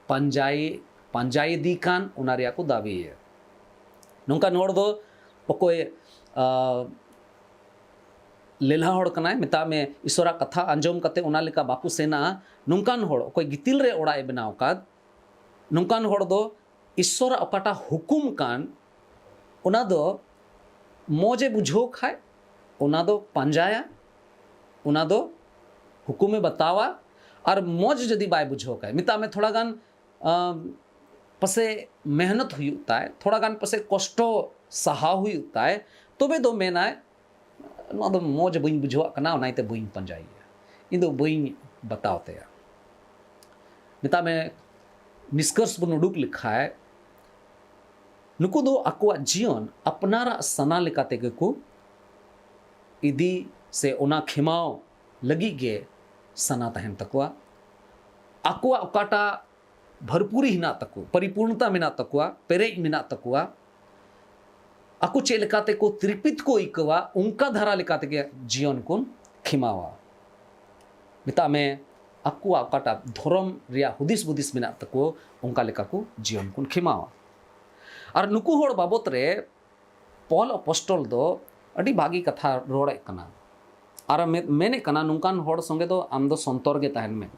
ᱯᱟᱸᱡᱟᱭ, ᱯᱟᱸᱡᱟᱭᱮᱫᱮ ᱠᱟᱱ, ᱚᱱᱟ ᱨᱮᱭᱟᱜ ᱠᱚ ᱫᱟᱹᱵᱤᱭᱟ᱾ ᱱᱚᱝᱠᱟᱱ ᱦᱚᱲ ᱫᱚ ᱚᱠᱚᱭ, ᱟ, ᱞᱮᱞᱦᱟ ᱦᱚᱲ ᱠᱟᱱᱟᱭ, ᱢᱮᱛᱟᱜ ᱢᱮ, ᱤᱥᱥᱚᱨᱟᱜ ᱠᱟᱛᱷᱟ ᱟᱸᱡᱚᱢ ᱠᱟᱛᱮ ᱚᱱᱟ ᱞᱮᱠᱟ ᱵᱟᱠᱚ ᱥᱮᱱᱟ, ᱱᱚᱝᱠᱟᱱ ᱦᱚᱲ, ᱚᱠᱚᱭ ᱜᱤᱛᱤᱞ ᱨᱮ ᱚᱲᱟᱜ ᱮ ᱵᱮᱱᱟᱣ ᱟᱠᱟᱫ, ᱱᱚᱝᱠᱟᱱ ᱦᱚᱲ ᱫᱚ ᱤᱥᱥᱚᱨᱟᱜ ᱚᱠᱟᱴᱟᱜ ᱦᱩᱠᱩᱢ ᱠᱟᱱ, ᱚᱱᱟ ᱫᱚ ᱢᱚᱡᱽ ᱮ ᱵᱩᱡᱷᱟᱹᱣ ᱠᱷᱟᱡ, ᱚᱱᱟ ᱫᱚ ᱯᱟᱸᱡᱟᱭᱟ, ᱚᱱᱟ ᱫᱚ ᱦᱩᱠᱩᱢᱮ ᱵᱟᱛᱟᱣᱟ᱾ ᱟᱨ ᱢᱚᱡᱽ ᱡᱩᱫᱤ ᱵᱟᱭ ᱵᱩᱡᱷᱟᱹᱣ ᱠᱷᱟᱡ, ᱢᱮᱛᱟᱜ ᱢᱮ, ᱛᱷᱚᱲᱟ ᱜᱟᱱ, ᱟᱢ, ᱯᱟᱥᱮ ᱢᱮᱦᱱᱚᱛ ᱦᱩᱭᱩᱜ ᱛᱟᱭ, ᱛᱷᱚᱲᱟ ᱜᱟᱱ ᱯᱟᱥᱮ ᱠᱚᱥᱴᱚ ᱥᱟᱦᱟᱣ ᱦᱩᱭᱩᱜ ᱛᱟᱭ, ᱛᱚᱵᱮ ᱫᱚ ᱢᱮᱱᱟᱭ, "ᱱᱚᱣᱟ ᱫᱚ ᱢᱚᱡᱽ ᱵᱟᱹᱧ ᱵᱩᱡᱷᱟᱹᱣᱟᱜ ᱠᱟᱱᱟ, ᱚᱱᱟ ᱤᱭᱟᱹᱛᱮ ᱵᱟᱹᱧ ᱯᱟᱸᱡᱟᱭᱮᱭᱟ, ᱤᱧ ᱫᱚ ᱵᱟᱹᱧ ᱵᱟᱛᱟᱣ ᱛᱟᱭᱟ᱾" ᱢᱮᱛᱟᱜ ᱢᱮ, ᱱᱤᱥᱠᱚᱨᱥ ᱵᱚᱱ ᱩᱰᱩᱠ ᱞᱮᱠᱷᱟᱡ, ᱱᱩᱠᱩ ᱫᱚ ᱟᱠᱚᱣᱟᱜ ᱡᱤᱭᱚᱱ ᱟᱯᱱᱟᱨᱟᱜ ᱥᱟᱱᱟ ᱞᱮᱠᱟ ᱛᱮᱜᱮ ᱠᱚ ᱤᱫᱤ ᱥᱮ ᱚᱱᱟ ᱠᱷᱮᱢᱟᱣ ᱞᱟᱹᱜᱤᱫ ᱜᱮ ᱥᱟᱱᱟ ᱛᱟᱦᱮᱱ ᱛᱟᱠᱚᱣᱟ᱾ ᱟᱠᱚᱣᱟᱜ ᱚᱠᱟᱴᱟᱜ ᱵᱷᱚᱨᱯᱩᱨᱤ ᱦᱮᱱᱟᱜ ᱛᱟᱠᱚ, ᱯᱚᱨᱤᱯᱩᱨᱱᱚᱛᱟ ᱢᱮᱱᱟᱜ ᱛᱟᱠᱚᱣᱟ, ᱯᱮᱨᱮᱡ ᱢᱮᱱᱟᱜ ᱛᱟᱠᱚᱣᱟ, ᱟᱠᱚ ᱪᱮᱫ ᱞᱮᱠᱟᱛᱮ ᱠᱚ ᱛᱨᱤᱯᱤᱛ ᱠᱚ ᱟᱹᱭᱠᱟᱹᱣᱟ, ᱚᱱᱠᱟ ᱫᱷᱟᱨᱟ ᱞᱮᱠᱟ ᱛᱮᱜᱮ ᱡᱤᱭᱚᱱ ᱠᱚ ᱠᱷᱮᱢᱟᱣᱟ᱾ ᱢᱮᱛᱟᱜ ᱢᱮ, ᱟᱠᱚᱣᱟᱜ ᱚᱠᱟᱴᱟᱜ ᱫᱷᱚᱨᱚᱢ ᱨᱮᱭᱟᱜ ᱦᱩᱫᱤᱥ ᱵᱩᱫᱤᱥ ᱢᱮᱱᱟᱜ ᱛᱟᱠᱚ, ᱚᱱᱠᱟ ᱞᱮᱠᱟ ᱠᱚ ᱡᱤᱭᱚᱱ ᱠᱚ ᱠᱷᱮᱢᱟᱣᱟ᱾ ᱟᱨ ᱱᱩᱠᱩ ᱦᱚᱲ ᱵᱟᱵᱚᱛ ᱨᱮ ᱯᱚᱞ ᱟᱯᱚᱥᱴᱚᱞ ᱫᱚ ᱟᱹᱰᱤ ᱵᱷᱟᱹᱜᱤ ᱠᱟᱛᱷᱟ ᱨᱚᱲᱮᱫ ᱠᱟᱱᱟ᱾ ᱟᱨ ᱢᱮ-, ᱢᱮᱱᱮᱫ ᱠᱟᱱᱟ, ᱱᱚᱝᱠᱟᱱ ᱦᱚᱲ ᱥᱚᱸᱜᱮ ᱫᱚ ᱟᱢ ᱫᱚ ᱥᱚᱱᱛᱚᱨ ᱜᱮ ᱛᱟᱦᱮᱱ ᱢᱮ᱾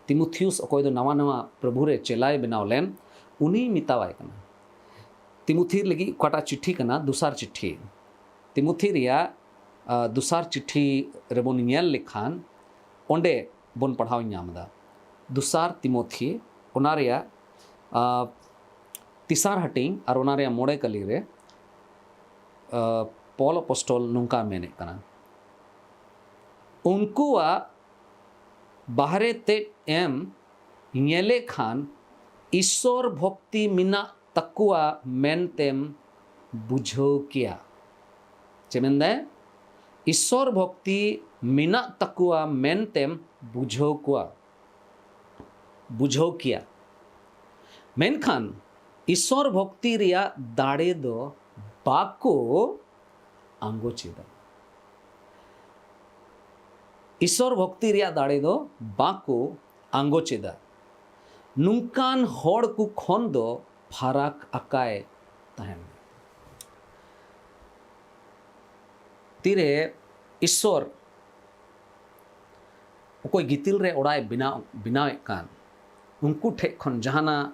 ᱛᱤᱢᱳᱛᱷᱤᱭᱩᱥ, ᱚᱠᱚᱭ ᱫᱚ ᱱᱟᱣᱟ ᱱᱟᱣᱟ ᱯᱨᱚᱵᱷᱩ ᱨᱮ ᱪᱮᱞᱟᱭ ᱵᱮᱱᱟᱣ ᱞᱮᱱ, ᱩᱱᱤᱭ ᱢᱮᱛᱟᱣᱟᱭ ᱠᱟᱱᱟ᱾ ᱛᱤᱢᱳᱛᱷᱤ ᱞᱟᱹᱜᱤᱫ ᱚᱠᱟᱴᱟᱜ ᱪᱤᱴᱷᱤ ᱠᱟᱱᱟ? ᱫᱚᱥᱟᱨ ᱪᱤᱴᱷᱤ᱾ ᱛᱤᱢᱳᱛᱷᱤ ᱨᱮᱭᱟᱜ, ᱟ, ᱫᱚᱥᱟᱨ ᱪᱤᱴᱷᱤ ᱨᱮᱵᱚᱱ ᱧᱮᱞ ᱞᱮᱠᱷᱟᱱ, ᱚᱸᱰᱮ ᱵᱚᱱ ᱯᱟᱲᱦᱟᱣ ᱧᱟᱢ ᱮᱫᱟ᱾ ᱫᱚᱥᱟᱨ ᱛᱤᱢᱳᱛᱷᱤ, ᱚᱱᱟ ᱨᱮᱭᱟᱜ, ᱟ, ᱛᱮᱥᱟᱨ ᱦᱟᱹᱴᱤᱧ ᱟᱨ ᱚᱱᱟ ᱨᱮᱭᱟᱜ ᱢᱚᱬᱮ ᱠᱟᱹᱞᱤ ᱨᱮ, ᱟ, ᱯᱚᱞ ᱟᱯᱚᱥᱴᱚᱞ ᱱᱚᱝᱠᱟ ᱢᱮᱱᱮᱫ ᱠᱟᱱᱟ, ᱩᱱᱠᱩᱣᱟᱜ ᱵᱟᱦᱨᱮ ᱛᱮᱫ ᱮᱢ ᱧᱮᱞᱮ ᱠᱷᱟᱱ ᱤᱥᱥᱚᱨ ᱵᱷᱚᱠᱛᱤ ᱢᱮᱱᱟᱜ ᱛᱟᱠᱚᱣᱟ ᱢᱮᱱᱛᱮᱢ ᱵᱩᱡᱷᱟᱹᱣ ᱠᱮᱭᱟ᱾ ᱪᱮᱫ ᱢᱮᱱᱫᱟᱭ? ᱤᱥᱥᱚᱨ ᱵᱷᱚᱠᱛᱤ ᱢᱮᱱᱟᱜ ᱛᱟᱠᱚᱣᱟ ᱢᱮᱱᱛᱮᱢ ᱵᱩᱡᱷᱟᱹᱣ ᱠᱚᱣᱟ, ᱵᱩᱡᱷᱟᱹᱣ ᱠᱮᱭᱟ᱾ ᱢᱮᱱᱠᱷᱟᱱ ᱤᱥᱥᱚᱨ ᱵᱷᱚᱠᱛᱤ ᱨᱮᱭᱟᱜ ᱫᱟᱲᱮ ᱫᱚ ᱵᱟᱠᱚ ᱟᱸᱜᱚᱪ ᱮᱫᱟ᱾ ᱤᱥᱥᱚᱨ ᱵᱷᱚᱠᱛᱤ ᱨᱮᱭᱟᱜ ᱫᱟᱲᱮ ᱫᱚ ᱵᱟᱠᱚ ᱟᱸᱜᱚᱪ ᱮᱫᱟ᱾ ᱱᱚᱝᱠᱟᱱ ᱦᱚᱲ ᱠᱚ ᱠᱷᱚᱱ ᱫᱚ ᱯᱷᱟᱨᱟᱠ ᱟᱠᱟᱭ ᱛᱟᱦᱮᱱ᱾ ᱛᱤᱨᱮ ᱤᱥᱥᱚᱨ ᱚᱠᱚᱭ ᱜᱤᱛᱤᱞ ᱨᱮ ᱚᱲᱟᱜ ᱮ ᱵᱮᱱᱟᱣ, ᱵᱮᱱᱟᱣᱮᱫ ᱠᱟᱱ, ᱩᱱᱠᱩ ᱴᱷᱮᱡ ᱠᱷᱚᱱ ᱡᱟᱦᱟᱱᱟᱜ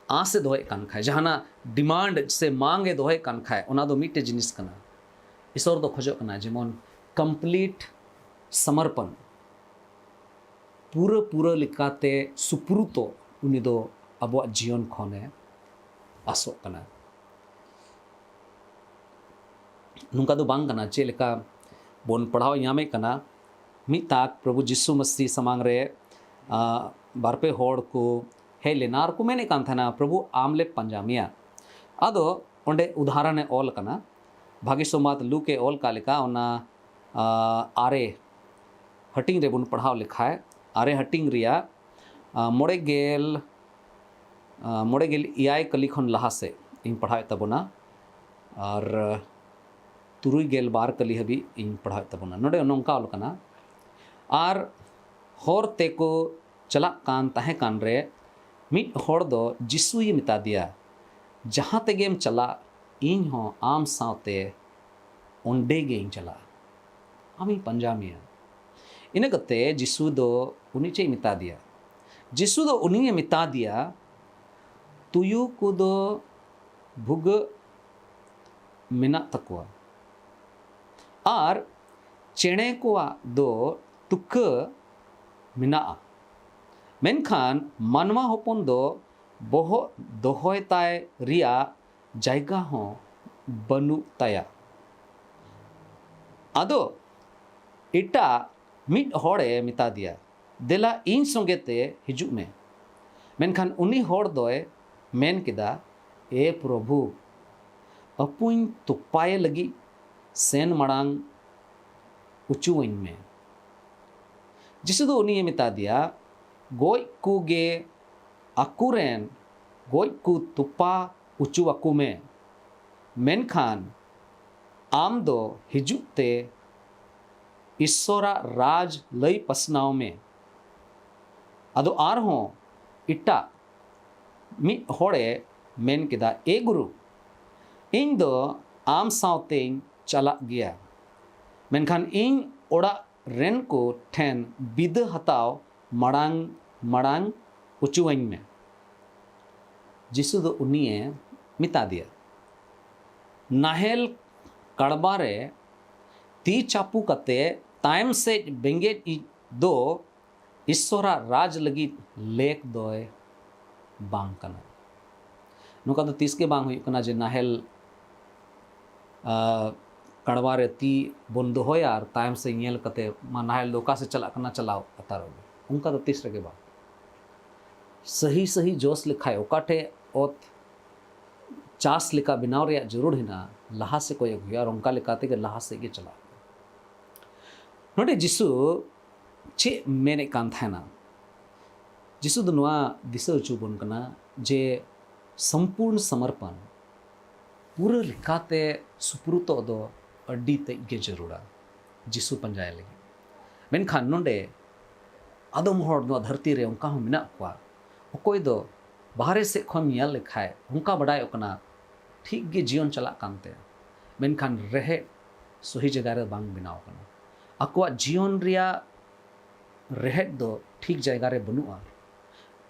ᱟᱸᱥ ᱮ ᱫᱚᱦᱚᱭᱮᱫ ᱠᱟᱱ ᱠᱷᱟᱡ, ᱡᱟᱦᱟᱱᱟᱜ demand ᱥᱮ ᱢᱟᱝ ᱮ ᱫᱚᱦᱚᱭᱮᱫ ᱠᱟᱱ ᱠᱷᱟᱡ, ᱚᱱᱟ ᱫᱚ ᱢᱤᱫᱴᱮᱡ ᱡᱤᱱᱤᱥ ᱠᱟᱱᱟ᱾ ᱤᱥᱥᱚᱨ ᱫᱚ ᱠᱷᱚᱡᱚᱜ ᱠᱟᱱᱟ ᱡᱮᱢᱚᱱ complete ᱥᱚᱢᱚᱨᱯᱚᱱ, ᱯᱩᱨᱟᱹ ᱯᱩᱨᱟᱹ ᱞᱮᱠᱟᱛᱮ ᱥᱩᱯᱨᱩᱛᱚ ᱩᱱᱤ ᱫᱚ ᱟᱵᱚᱣᱟᱜ ᱡᱤᱭᱚᱱ ᱠᱷᱚᱱᱮ ᱟᱥᱚᱜ ᱠᱟᱱᱟ᱾ ᱱᱚᱝᱠᱟ ᱫᱚ ᱵᱟᱝ ᱠᱟᱱᱟ, ᱪᱮᱫ ᱞᱮᱠᱟ ᱵᱚᱱ ᱯᱟᱲᱦᱟᱣ ᱧᱟᱢᱮᱫ ᱠᱟᱱᱟ, ᱢᱤᱫ ᱛᱟᱠ ᱯᱨᱚᱵᱷᱩ ᱡᱤᱥᱩ ᱢᱟᱹᱥᱤ ᱥᱟᱢᱟᱝ ᱨᱮ, ᱟ, ᱵᱟᱨᱯᱮ ᱦᱚᱲ ᱠᱚ ᱦᱮᱡ ᱞᱮᱱᱟ ᱟᱨ ᱠᱚ ᱢᱮᱱᱮᱫ ᱠᱟᱱ ᱛᱟᱦᱮᱱᱟ, "ᱯᱨᱚᱵᱷᱩ, ᱟᱢ ᱞᱮ ᱯᱟᱸᱡᱟ ᱢᱮᱭᱟ᱾" ᱟᱫᱚ ᱚᱸᱰᱮ ᱩᱫᱟᱦᱚᱨᱚᱱ ᱮ ᱚᱞ ᱠᱟᱱᱟ, ᱵᱷᱟᱹᱜᱤ ᱥᱚᱢᱵᱟᱫ ᱞᱩᱠ ᱮ ᱚᱞ ᱠᱟᱜ ᱞᱮᱠᱟ, ᱚᱱᱟ, ᱟ, ᱟᱨᱮ ᱦᱟᱹᱴᱤᱧ ᱨᱮᱵᱚᱱ ᱯᱟᱲᱦᱟᱣ ᱞᱮᱠᱷᱟᱡ, ᱟᱨᱮ ᱦᱟᱹᱴᱤᱧ ᱨᱮᱭᱟᱜ, ᱟ, ᱢᱚᱬᱮ ᱜᱮᱞ, ᱟ, ᱢᱚᱬᱮ ᱜᱮᱞ ᱮᱭᱟᱭ ᱠᱟᱹᱞᱤ ᱠᱷᱚᱱ ᱞᱟᱦᱟ ᱥᱮᱫ ᱤᱧ ᱯᱟᱲᱦᱟᱣᱮᱫ ᱛᱟᱵᱚᱱᱟ, ᱟᱨ ᱛᱩᱨᱩᱭ ᱜᱮᱞ ᱵᱟᱨ ᱠᱟᱹᱞᱤ ᱦᱟᱹᱵᱤᱡ ᱤᱧ ᱯᱟᱲᱦᱟᱣᱮᱫ ᱛᱟᱵᱚᱱᱟ᱾ ᱱᱚᱰᱮ ᱱᱚᱝᱠᱟ ᱚᱞ ᱠᱟᱱᱟ, ᱟᱨ ᱦᱚᱨ ᱛᱮᱠᱚ ᱪᱟᱞᱟᱜ ᱠᱟᱱ ᱛᱟᱦᱮᱸ ᱠᱟᱱ ᱨᱮ, ᱢᱤᱫ ᱦᱚᱲ ᱫᱚ ᱡᱤᱥᱩᱭ ᱢᱮᱛᱟ ᱫᱮᱭᱟ, "ᱡᱟᱦᱟᱸ ᱛᱮᱜᱮᱢ ᱪᱟᱞᱟᱜ, ᱤᱧ ᱦᱚᱸ ᱟᱢ ᱥᱟᱶᱛᱮ ᱚᱸᱰᱮ ᱜᱮᱧ ᱪᱟᱞᱟᱜᱼᱟ, ᱟᱢᱤᱧ ᱯᱟᱸᱡᱟ ᱢᱮᱭᱟ᱾" ᱤᱱᱟᱹ ᱠᱟᱛᱮ ᱡᱤᱥᱩ ᱫᱚ ᱩᱱᱤ ᱪᱮᱫ ᱮ ᱢᱮᱛᱟ ᱫᱮᱭᱟ? ᱡᱤᱥᱩ ᱫᱚ ᱩᱱᱤᱭᱮ ᱢᱮᱛᱟ ᱫᱮᱭᱟ, "ᱛᱩᱭᱩ ᱠᱚᱫᱚ ᱵᱷᱩᱜᱟᱹᱜ ᱢᱮᱱᱟᱜ ᱛᱟᱠᱚᱣᱟ ᱟᱨ ᱪᱮᱬᱮ ᱠᱚᱣᱟᱜ ᱫᱚ ᱛᱩᱠᱟᱹ ᱢᱮᱱᱟᱜᱼᱟ, ᱢᱮᱱᱠᱷᱟᱱ ᱢᱟᱱᱣᱟ ᱦᱚᱯᱚᱱ ᱫᱚ ᱵᱚᱦᱚᱜ ᱫᱚᱦᱚᱭ ᱛᱟᱭ ᱨᱮᱭᱟᱜ ᱡᱟᱭᱜᱟ ᱦᱚᱸ ᱵᱟᱹᱱᱩᱜ ᱛᱟᱭᱟ᱾" ᱟᱫᱚ ᱮᱴᱟᱜ ᱢᱤᱫ ᱦᱚᱲᱮ ᱢᱮᱛᱟ ᱫᱮᱭᱟ, "ᱫᱮᱞᱟ, ᱤᱧ ᱥᱚᱸᱜᱮ ᱛᱮ ᱦᱤᱡᱩᱜ ᱢᱮ᱾" ᱢᱮᱱᱠᱷᱟᱱ ᱩᱱᱤ ᱦᱚᱲ ᱫᱚᱭ ᱢᱮᱱ ᱠᱮᱫᱟ, "ᱮ ᱯᱨᱚᱵᱷᱩ, ᱟᱹᱯᱩᱧ ᱛᱚᱯᱟᱭᱮ ᱞᱟᱹᱜᱤᱫ ᱥᱮᱱ ᱢᱟᱲᱟᱝ ᱚᱪᱚᱣᱟᱹᱧ ᱢᱮ᱾ ᱡᱤᱥᱩ ᱫᱚ ᱩᱱᱤᱭᱮ ᱢᱮᱛᱟ ᱫᱮᱭᱟ, ᱜᱚᱡ ᱠᱚᱜᱮ ᱟᱠᱚᱨᱮᱱ ᱜᱚᱡ ᱠᱚ ᱛᱚᱯᱟ ᱚᱪᱚ ᱟᱠᱚ ᱢᱮ, ᱢᱮᱱᱠᱷᱟᱱ ᱟᱢ ᱫᱚ ᱦᱤᱡᱩᱜ ᱛᱮ ᱤᱥᱥᱚᱨᱟᱜ ᱨᱟᱡᱽ ᱞᱟᱹᱭ ᱯᱟᱥᱱᱟᱣ ᱢᱮ᱾ ᱟᱫᱚ ᱟᱨᱦᱚᱸ ᱮᱴᱟᱜ ᱢᱤᱫ ᱦᱚᱲᱮ ᱢᱮᱱ ᱠᱮᱫᱟ, ᱮ ᱜᱩᱨᱩ, ᱤᱧ ᱫᱚ ᱟᱢ ᱥᱟᱶᱛᱮᱧ ᱪᱟᱞᱟᱜ ᱜᱮᱭᱟ, ᱢᱮᱱᱠᱷᱟᱱ ᱤᱧ ᱚᱲᱟᱜ ᱨᱮᱱ ᱠᱚ ᱴᱷᱮᱱ ᱵᱤᱫᱟᱹ ᱦᱟᱛᱟᱣ ᱢᱟᱲᱟᱝ ᱢᱟᱲᱟᱝ ᱚᱪᱚᱣᱟᱹᱧ ᱢᱮ᱾ ᱡᱤᱥᱩ ᱫᱚ ᱩᱱᱤᱭᱮ ᱢᱮᱛᱟ ᱫᱮᱭᱟ, ᱱᱟᱦᱮᱞ ᱠᱟᱲᱵᱟ ᱨᱮ ᱛᱤ ᱪᱟᱯᱚ ᱠᱟᱛᱮ ᱛᱟᱭᱚᱢ ᱥᱮᱫ ᱵᱮᱸᱜᱮᱫ ᱤᱡ ᱫᱚ ᱤᱥᱥᱚᱨᱟᱜ ᱨᱟᱡᱽ ᱞᱟᱹᱜᱤᱫ ᱞᱮᱠ ᱫᱚᱭ ᱵᱟᱝ ᱠᱟᱱᱟ᱾ ᱱᱚᱝᱠᱟ ᱫᱚ ᱛᱤᱥ ᱜᱮ ᱵᱟᱝ ᱦᱩᱭᱩᱜ ᱠᱟᱱᱟ ᱡᱮ ᱱᱟᱦᱮᱞ, ᱟᱸ, ᱠᱟᱲᱵᱟ ᱨᱮ ᱛᱤ ᱵᱚᱱ ᱫᱚᱦᱚᱭᱟ ᱟᱨ ᱛᱟᱭᱚᱢ ᱥᱮᱫ ᱧᱮᱞ ᱠᱟᱛᱮ, ᱢᱟ, ᱱᱟᱦᱮᱞ ᱫᱚ ᱚᱠᱟ ᱥᱮᱫ ᱪᱟᱞᱟᱜ ᱠᱟᱱᱟ, ᱪᱟᱞᱟᱣ ᱦᱟᱛᱟᱲᱚᱜ ᱜᱮ᱾ ᱚᱱᱠᱟ ᱫᱚ ᱛᱤᱥ ᱨᱮᱜᱮ ᱵᱟᱝ᱾ ᱥᱟᱹᱦᱤ ᱥᱟᱹᱦᱤ ᱡᱚᱥ ᱞᱮᱠᱷᱟᱡ, ᱚᱠᱟ ᱴᱷᱮᱡ ᱚᱛ ᱪᱟᱥ ᱞᱮᱠᱟ ᱵᱮᱱᱟᱣ ᱨᱮᱭᱟᱜ ᱡᱟᱹᱨᱩᱲ ᱦᱮᱱᱟᱜᱼᱟ, ᱞᱟᱦᱟ ᱥᱮᱫ ᱠᱚᱭᱚᱜ ᱦᱩᱭᱩᱜᱼᱟ ᱟᱨ ᱚᱱᱠᱟ ᱞᱮᱠᱟ ᱛᱮᱜᱮ ᱞᱟᱦᱟ ᱥᱮᱫ ᱜᱮ ᱪᱟᱞᱟᱜ ᱦᱩᱭᱩᱜᱼᱟ᱾ ᱱᱚᱰᱮ ᱡᱤᱥᱩ ᱪᱮᱫ ᱢᱮᱱᱮᱫ ᱠᱟᱱ ᱛᱟᱦᱮᱱᱟ? ᱡᱤᱥᱩ ᱫᱚ ᱱᱚᱣᱟ ᱫᱤᱥᱟᱹ ᱦᱚᱪᱚ ᱵᱚᱱ ᱠᱟᱱᱟ ᱡᱮ ᱥᱚᱢᱯᱩᱨᱱ ᱥᱚᱢᱚᱨᱯᱚᱱ, ᱯᱩᱨᱟᱹ ᱞᱮᱠᱟᱛᱮ ᱥᱩᱯᱨᱩᱛᱚᱜ ᱫᱚ ᱟᱹᱰᱤ ᱛᱮᱫ ᱜᱮ ᱡᱟᱹᱨᱩᱲᱟ ᱡᱤᱥᱩ ᱯᱟᱸᱡᱟᱭ ᱞᱟᱹᱜᱤᱫ᱾ ᱢᱮᱱᱠᱷᱟᱱ ᱱᱚᱰᱮ ᱟᱫᱚᱢ ᱦᱚᱲ ᱱᱚᱣᱟ ᱫᱷᱟᱹᱨᱛᱤ ᱨᱮ ᱚᱱᱠᱟ ᱦᱚᱸ ᱢᱮᱱᱟᱜ ᱠᱚᱣᱟ, ᱚᱠᱚᱭ ᱫᱚ ᱵᱟᱦᱨᱮ ᱥᱮᱫ ᱠᱷᱚᱱ ᱧᱮᱞ ᱞᱮᱠᱷᱟᱡ ᱚᱱᱠᱟ ᱵᱟᱰᱟᱭᱚᱜ ᱠᱟᱱᱟ, ᱴᱷᱤᱠ ᱜᱮ ᱡᱤᱭᱚᱱ ᱪᱟᱞᱟᱜ ᱠᱟᱱ ᱛᱟᱭᱟ, ᱢᱮᱱᱠᱷᱟᱱ ᱨᱮᱦᱮᱫ ᱥᱚᱦᱤ ᱡᱟᱭᱜᱟ ᱨᱮ ᱵᱟᱝ ᱵᱮᱱᱟᱣ ᱠᱟᱱᱟ᱾ ᱟᱠᱚᱣᱟᱜ ᱡᱤᱭᱚᱱ ᱨᱮᱭᱟᱜ ᱨᱮᱦᱮᱫ ᱫᱚ ᱴᱷᱤᱠ ᱡᱟᱭᱜᱟ ᱨᱮ ᱵᱟᱹᱱᱩᱜᱼᱟ,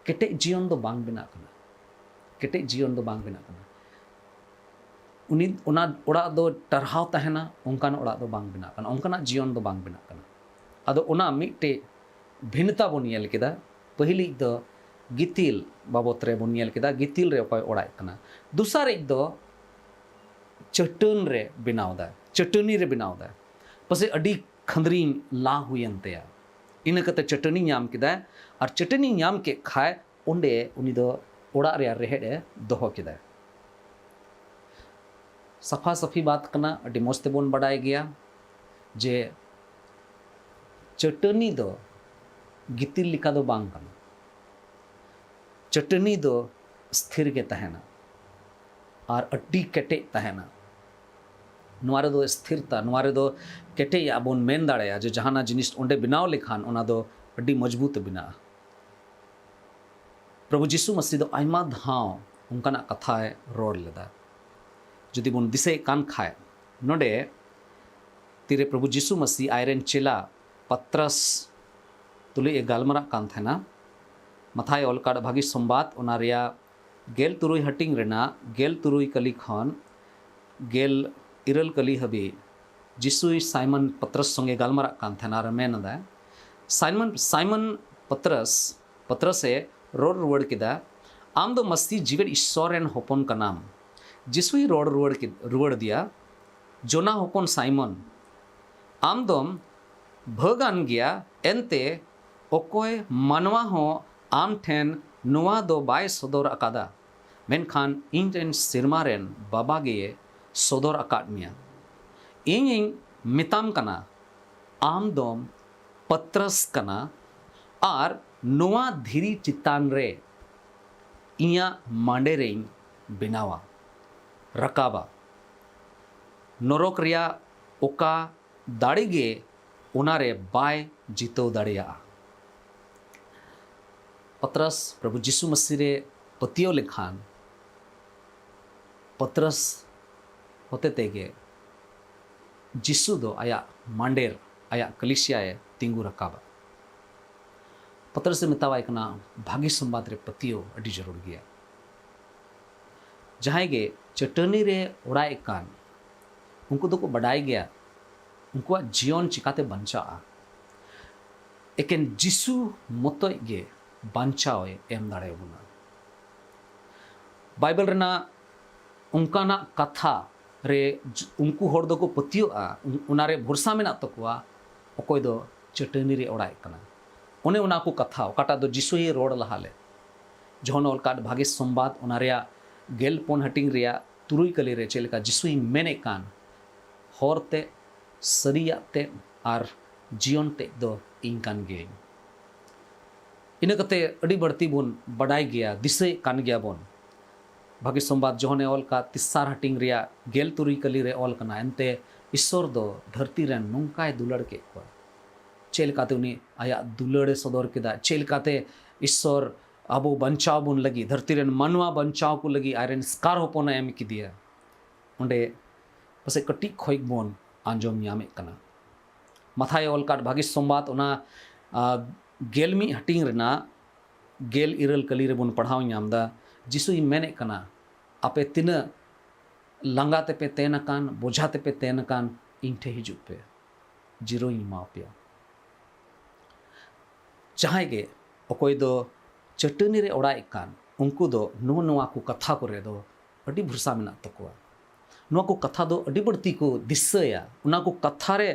ᱠᱮᱴᱮᱡ ᱡᱤᱭᱚᱱ ᱫᱚ ᱵᱟᱝ ᱵᱮᱱᱟᱜ ᱠᱟᱱᱟ, ᱠᱮᱴᱮᱡ ᱡᱤᱭᱚᱱ ᱫᱚ ᱵᱟᱝ ᱵᱮᱱᱟᱜ ᱠᱟᱱᱟ᱾ ᱩᱱᱤ, ᱚᱱᱟ ᱚᱲᱟᱜ ᱫᱚ ᱴᱟᱨᱦᱟᱣ ᱛᱟᱦᱮᱱᱟ, ᱚᱱᱠᱟᱱ ᱚᱲᱟᱜ ᱫᱚ ᱵᱟᱝ ᱵᱮᱱᱟᱜ ᱠᱟᱱᱟ, ᱚᱱᱠᱟᱱᱟᱜ ᱡᱤᱭᱚᱱ ᱫᱚ ᱵᱟᱝ ᱵᱮᱱᱟᱜ ᱠᱟᱱᱟ᱾ ᱟᱫᱚ ᱚᱱᱟ ᱢᱤᱫᱴᱮᱡ ᱵᱷᱤᱱᱱᱚᱛᱟ ᱵᱚᱱ ᱧᱮᱞ ᱠᱮᱫᱟ᱾ ᱯᱟᱹᱦᱤᱞᱤᱡ ᱫᱚ ᱜᱤᱛᱤᱞ ᱵᱟᱵᱚᱛ ᱨᱮ ᱵᱚᱱ ᱧᱮᱞ ᱠᱮᱫᱟ, ᱜᱤᱛᱤᱞ ᱨᱮ ᱚᱠᱚᱭ ᱚᱲᱟᱜ ᱮᱫ ᱠᱟᱱᱟ᱾ ᱫᱚᱥᱟᱨᱤᱡ ᱫᱚ ᱪᱟᱹᱴᱟᱹᱱ ᱨᱮ ᱵᱮᱱᱟᱣ ᱫᱟᱭ, ᱪᱟᱹᱴᱟᱹᱱᱤ ᱨᱮ ᱵᱮᱱᱟᱣ ᱫᱟᱭ᱾ ᱯᱟᱥᱮᱡ ᱟᱹᱰᱤ ᱠᱷᱟᱸᱫᱽᱨᱤᱧ ᱞᱟ ᱦᱩᱭᱮᱱ ᱛᱟᱭᱟ᱾ ᱤᱱᱟᱹ ᱠᱟᱛᱮ ᱪᱟᱹᱴᱟᱹᱱᱤ ᱧᱟᱢ ᱠᱮᱫᱟᱭ, ᱟᱨ ᱪᱟᱹᱴᱟᱹᱱᱤ ᱧᱟᱢ ᱠᱮᱫ ᱠᱷᱟᱡ ᱚᱸᱰᱮ ᱩᱱᱤ ᱫᱚ ᱚᱲᱟᱜ ᱨᱮᱭᱟᱜ ᱨᱮᱦᱮᱫ ᱮ ᱫᱚᱦᱚ ᱠᱮᱫᱟ᱾ ᱥᱟᱯᱷᱟ ᱥᱟᱹᱯᱷᱤ ᱵᱟᱛ ᱠᱟᱱᱟ, ᱟᱹᱰᱤ ᱢᱚᱡᱽ ᱛᱮᱵᱚᱱ ᱵᱟᱰᱟᱭ ᱜᱮᱭᱟ ᱡᱮ ᱪᱟᱹᱴᱟᱹᱱᱤ ᱫᱚ ᱜᱤᱛᱤᱞ ᱞᱮᱠᱟ ᱫᱚ ᱵᱟᱝ ᱠᱟᱱᱟ᱾ ᱪᱟᱹᱴᱟᱹᱱᱤ ᱫᱚ ᱥᱛᱷᱤᱨ ᱜᱮ ᱛᱟᱦᱮᱱᱟ ᱟᱨ ᱟᱹᱰᱤ ᱠᱮᱴᱮᱡ ᱛᱟᱦᱮᱱᱟ᱾ ᱱᱚᱣᱟ ᱨᱮᱫᱚ ᱥᱛᱷᱤᱨᱛᱟ, ᱱᱚᱣᱟ ᱨᱮᱫᱚ ᱠᱮᱴᱮᱡ ᱟᱜ ᱵᱚᱱ ᱢᱮᱱ ᱫᱟᱲᱮᱭᱟᱜᱼᱟ ᱡᱮ ᱡᱟᱦᱟᱱᱟᱜ ᱡᱤᱱᱤᱥ ᱚᱸᱰᱮ ᱵᱮᱱᱟᱣ ᱞᱮᱠᱷᱟᱱ ᱚᱱᱟ ᱫᱚ ᱟᱹᱰᱤ ᱢᱚᱡᱽᱵᱩᱛ ᱵᱮᱱᱟᱜᱼᱟ᱾ ᱯᱨᱚᱵᱷᱩ ᱡᱤᱥᱩ ᱢᱟᱹᱥᱤ ᱫᱚ ᱟᱭᱢᱟ ᱫᱷᱟᱣ ᱚᱱᱠᱟᱱᱟᱜ ᱠᱟᱛᱷᱟᱭ ᱨᱚᱲ ᱞᱮᱫᱟ᱾ ᱡᱩᱫᱤ ᱵᱚᱱ ᱫᱤᱥᱟᱹᱭᱮᱫ ᱠᱟᱱ ᱠᱷᱟᱡ, ᱱᱚᱰᱮ ᱛᱤᱨᱮ ᱯᱨᱚᱵᱷᱩ ᱡᱤᱥᱩ ᱢᱟᱹᱥᱤ ᱟᱡᱨᱮᱱ ᱪᱮᱞᱟ ᱯᱟᱛᱨᱟᱥ ᱛᱩᱞᱩᱡ ᱮ ᱜᱟᱞᱢᱟᱨᱟᱜ ᱠᱟᱱ ᱛᱟᱦᱮᱱᱟ, ᱢᱟᱛᱷᱟᱭ ᱚᱞ ᱠᱟᱫ ᱵᱷᱟᱹᱜᱤ ᱥᱚᱢᱵᱟᱫ, ᱚᱱᱟ ᱨᱮᱭᱟᱜ ᱜᱮᱞ ᱛᱩᱨᱩᱭ ᱦᱟᱹᱴᱤᱧ ᱨᱮᱱᱟᱜ ᱜᱮᱞ ᱛᱩᱨᱩᱭ ᱠᱟᱹᱞᱤ ᱠᱷᱚᱱ ᱜᱮᱞ ᱤᱨᱟᱹᱞ ᱠᱟᱹᱞᱤ ᱦᱟᱹᱵᱤᱡ ᱡᱤᱥᱩᱭ ᱥᱟᱭᱢᱚᱱ ᱯᱟᱛᱨᱟᱥ ᱥᱚᱸᱜᱮ ᱜᱟᱞᱢᱟᱨᱟᱜ ᱠᱟᱱ ᱛᱟᱦᱮᱱᱟ ᱟᱨ ᱢᱮᱱ ᱮᱫᱟᱭ, ᱥᱟᱭᱢᱚᱱ, ᱥᱟᱭᱢᱚᱱ ᱯᱟᱛᱨᱟᱥ, ᱯᱟᱛᱨᱟᱥ ᱮ ᱨᱚᱲ ᱨᱩᱣᱟᱹᱲ ᱠᱮᱫᱟ, "ᱟᱢ ᱫᱚ ᱢᱟᱹᱥᱤ ᱡᱤᱣᱮᱫ ᱤᱥᱥᱚᱨ ᱨᱮᱱ ᱦᱚᱯᱚᱱ ᱠᱟᱱᱟᱢ᱾" ᱡᱤᱥᱩᱭ ᱨᱚᱲ ᱨᱩᱣᱟᱹᱲ ᱠᱮᱫ, ᱨᱩᱣᱟᱹᱲ ᱟᱫᱮᱭᱟ, "ᱡᱳᱱᱟ ᱦᱚᱯᱚᱱ ᱥᱟᱭᱢᱚᱱ, ᱟᱢ ᱫᱚᱢ ᱵᱷᱟᱹᱜᱟᱱ ᱜᱮᱭᱟ, ᱮᱱᱛᱮ ᱚᱠᱚᱭ ᱢᱟᱱᱣᱟ ᱦᱚᱸ ᱟᱢ ᱴᱷᱮᱱ ᱱᱚᱣᱟ ᱫᱚ ᱵᱟᱭ ᱥᱚᱫᱚᱨ ᱟᱠᱟᱫᱟ, ᱢᱮᱱᱠᱷᱟᱱ ᱤᱧ ᱨᱮᱱ ᱥᱮᱨᱢᱟ ᱨᱮᱱ ᱵᱟᱵᱟ ᱜᱮᱭᱮ ᱥᱚᱫᱚᱨ ᱟᱠᱟᱫ ᱢᱮᱭᱟ᱾ ᱤᱧᱤᱧ ᱢᱮᱛᱟᱢ ᱠᱟᱱᱟ, ᱟᱢ ᱫᱚᱢ ᱯᱟᱛᱨᱟᱥ ᱠᱟᱱᱟ ᱟᱨ ᱱᱚᱣᱟ ᱫᱷᱤᱨᱤ ᱪᱮᱛᱟᱱ ᱨᱮ ᱤᱧᱟᱹᱜ ᱢᱟᱸᱰᱮ ᱨᱮᱧ ᱵᱮᱱᱟᱣᱟ, ᱨᱟᱠᱟᱵᱟ᱾ ᱱᱚᱨᱚᱠ ᱨᱮᱭᱟᱜ ᱚᱠᱟ ᱫᱟᱲᱮ ᱜᱮ ᱚᱱᱟ ᱨᱮ ᱵᱟᱭ ᱡᱤᱛᱟᱹᱣ ᱫᱟᱲᱮᱭᱟᱜᱼᱟ᱾" ᱯᱟᱛᱨᱟᱥ ᱯᱨᱚᱵᱷᱩ ᱡᱤᱥᱩ ᱢᱟᱹᱥᱤ ᱨᱮ ᱯᱟᱹᱛᱭᱟᱹᱣ ᱞᱮᱠᱷᱟᱱ, ᱯᱟᱛᱨᱟᱥ ᱦᱚᱛᱮ ᱛᱮᱜᱮ ᱡᱤᱥᱩ ᱫᱚ ᱟᱭᱟᱜ ᱢᱟᱸᱰᱮᱨ, ᱟᱭᱟᱜ ᱠᱟᱹᱞᱤᱥᱤᱭᱟᱭ ᱛᱤᱸᱜᱩ ᱨᱟᱠᱟᱵᱟ᱾ ᱯᱟᱛᱨᱟᱥ ᱮ ᱢᱮᱛᱟᱣᱟᱭ ᱠᱟᱱᱟ, ᱵᱷᱟᱹᱜᱤ ᱥᱚᱢᱵᱟᱫ ᱨᱮ ᱯᱟᱹᱛᱭᱟᱹᱣ ᱟᱹᱰᱤ ᱡᱟᱹᱨᱩᱲ ᱜᱮᱭᱟ᱾ ᱡᱟᱦᱟᱸᱭ ᱜᱮ ᱪᱟᱹᱴᱟᱹᱱᱤ ᱨᱮ ᱚᱲᱟᱜ ᱮᱫ ᱠᱟᱱ, ᱩᱱᱠᱩ ᱫᱚᱠᱚ ᱵᱟᱰᱟᱭ ᱜᱮᱭᱟ ᱩᱱᱠᱩᱣᱟᱜ ᱡᱤᱭᱚᱱ ᱪᱤᱠᱟᱛᱮ ᱵᱟᱧᱪᱟᱜᱼᱟ᱾ ᱮᱠᱮᱱ ᱡᱤᱥᱩ ᱢᱚᱛᱚᱡ ᱜᱮ ᱵᱟᱧᱪᱟᱣ ᱮ ᱮᱢ ᱫᱟᱲᱮᱭᱟᱵᱚᱱᱟ᱾ ᱵᱟᱭᱵᱮᱞ ᱨᱮᱱᱟᱜ ᱚᱱᱠᱟᱱᱟᱜ ᱠᱟᱛᱷᱟ ᱨᱮ ᱡ-, ᱩᱱᱠᱩ ᱦᱚᱲ ᱫᱚᱠᱚ ᱯᱟᱹᱛᱭᱟᱹᱜᱼᱟ, ᱩᱱ-, ᱚᱱᱟ ᱨᱮ ᱵᱷᱚᱨᱥᱟ ᱢᱮᱱᱟᱜ ᱛᱟᱠᱚᱣᱟ, ᱚᱠᱚᱭ ᱫᱚ ᱪᱟᱹᱴᱟᱹᱱᱤ ᱨᱮ ᱚᱲᱟᱜ ᱮᱫ ᱠᱟᱱᱟ᱾ ᱚᱱᱮ ᱚᱱᱟ ᱠᱚ ᱠᱟᱛᱷᱟ, ᱚᱠᱟᱴᱟᱜ ᱫᱚ ᱡᱤᱥᱩᱭ ᱨᱚᱲ ᱞᱟᱦᱟ ᱞᱮᱫ, ᱡᱚᱦᱚᱱ ᱚᱞ ᱠᱟᱫ ᱵᱷᱟᱜᱮ ᱥᱚᱢᱵᱟᱫ, ᱚᱱᱟ ᱨᱮᱭᱟᱜ ᱜᱮᱞ ᱯᱩᱱ ᱦᱟᱹᱴᱤᱧ ᱨᱮᱭᱟᱜ ᱛᱩᱨᱩᱭ ᱠᱟᱹᱞᱤ ᱨᱮ ᱪᱮᱫ ᱞᱮᱠᱟ ᱡᱤᱥᱩᱭ ᱢᱮᱱᱮᱫ ᱠᱟᱱ, ᱦᱚᱨ ᱛᱮ, ᱥᱟᱹᱨᱤᱭᱟᱜ ᱛᱮ ᱟᱨ ᱡᱤᱭᱚᱱ ᱛᱮᱫ ᱫᱚ ᱤᱧ ᱠᱟᱱ ᱜᱤᱭᱟᱹᱧ᱾ ᱤᱱᱟᱹ ᱠᱟᱛᱮ ᱟᱹᱰᱤ ᱵᱟᱹᱲᱛᱤ ᱵᱚᱱ ᱵᱟᱰᱟᱭ ᱜᱮᱭᱟ, ᱫᱤᱥᱟᱹᱭᱮᱫ ᱠᱟᱱ ᱜᱮᱭᱟ ᱵᱚᱱ᱾ ᱵᱷᱟᱹᱜᱤ ᱥᱚᱢᱵᱟᱫ ᱡᱳᱦᱟᱱᱮ ᱚᱞ ᱠᱟᱜ ᱛᱮᱥᱟᱨ ᱦᱟᱹᱴᱤᱧ ᱨᱮᱭᱟᱜ ᱜᱮᱞ ᱛᱩᱨᱩᱭ ᱠᱟᱹᱞᱤ ᱨᱮ ᱚᱞ ᱠᱟᱱᱟ, ᱮᱱᱛᱮ ᱤᱥᱥᱚᱨ ᱫᱚ ᱫᱷᱟᱹᱨᱛᱤ ᱨᱮᱱ ᱱᱚᱝᱠᱟᱭ ᱫᱩᱞᱟᱹᱲ ᱠᱮᱫ ᱠᱚᱣᱟ᱾ ᱪᱮᱫ ᱞᱮᱠᱟᱛᱮ ᱩᱱᱤ ᱟᱭᱟᱜ ᱫᱩᱞᱟᱹᱲᱮ ᱥᱚᱫᱚᱨ ᱠᱮᱫᱟ, ᱪᱮᱫ ᱞᱮᱠᱟᱛᱮ ᱤᱥᱥᱚᱨ ᱟᱵᱚ ᱵᱟᱧᱪᱟᱣ ᱵᱚᱱ ᱞᱟᱹᱜᱤᱫ, ᱫᱷᱟᱹᱨᱛᱤ ᱨᱮᱱ ᱢᱟᱱᱣᱟ ᱵᱟᱧᱪᱟᱣ ᱠᱚ ᱞᱟᱹᱜᱤᱫ ᱟᱡᱨᱮᱱ ᱮᱥᱠᱟᱨ ᱦᱚᱯᱚᱱᱮ ᱮᱢ ᱠᱮᱫᱮᱭᱟ᱾ ᱚᱸᱰᱮ ᱯᱟᱥᱮᱡ ᱠᱟᱹᱴᱤᱡ ᱠᱷᱚᱡ ᱵᱚᱱ ᱟᱸᱡᱚᱢ ᱧᱟᱢᱮᱫ ᱠᱟᱱᱟ᱾ ᱢᱟᱛᱷᱟᱭ ᱚᱞ ᱠᱟᱫ ᱵᱷᱟᱹᱜᱤ ᱥᱚᱢᱵᱟᱫ, ᱚᱱᱟ, ᱟ, ᱜᱮᱞ ᱢᱤᱫ ᱦᱟᱹᱴᱤᱧ ᱨᱮᱱᱟᱜ ᱜᱮᱞ ᱤᱨᱟᱹᱞ ᱠᱟᱹᱞᱤ ᱨᱮᱵᱚᱱ ᱯᱟᱲᱦᱟᱣ ᱧᱟᱢ ᱮᱫᱟ, ᱡᱤᱥᱩᱭ ᱢᱮᱱᱮᱫ ᱠᱟᱱᱟ, "ᱟᱯᱮ ᱛᱤᱱᱟᱹᱜ ᱞᱟᱸᱜᱟ ᱛᱮᱯᱮ ᱛᱮᱱ ᱟᱠᱟᱱ, ᱵᱚᱡᱷᱟ ᱛᱮᱯᱮ ᱛᱮᱱ ᱟᱠᱟᱱ, ᱤᱧ ᱴᱷᱮᱱ ᱦᱤᱡᱩᱜ ᱯᱮ, ᱡᱤᱨᱟᱹᱣ ᱤᱧ ᱮᱢᱟ ᱯᱮᱭᱟ᱾" ᱡᱟᱦᱟᱸᱭ ᱜᱮ, ᱚᱠᱚᱭ ᱫᱚ ᱪᱟᱹᱴᱟᱹᱱᱤ ᱨᱮ ᱚᱲᱟᱜ ᱮᱫ ᱠᱟᱱ, ᱩᱱᱠᱩ ᱫᱚ ᱱᱚᱜᱼᱚ ᱱᱚᱣᱟ ᱠᱚ ᱠᱟᱛᱷᱟ ᱠᱚᱨᱮ ᱫᱚ ᱟᱹᱰᱤ ᱵᱷᱚᱨᱥᱟ ᱢᱮᱱᱟᱜ ᱛᱟᱠᱚᱣᱟ᱾ ᱱᱚᱣᱟ ᱠᱚ ᱠᱟᱛᱷᱟ ᱫᱚ ᱟᱹᱰᱤ ᱵᱟᱹᱲᱛᱤ ᱠᱚ ᱫᱤᱥᱟᱹᱭᱟ, ᱚᱱᱟ ᱠᱚ ᱠᱟᱛᱷᱟ ᱨᱮ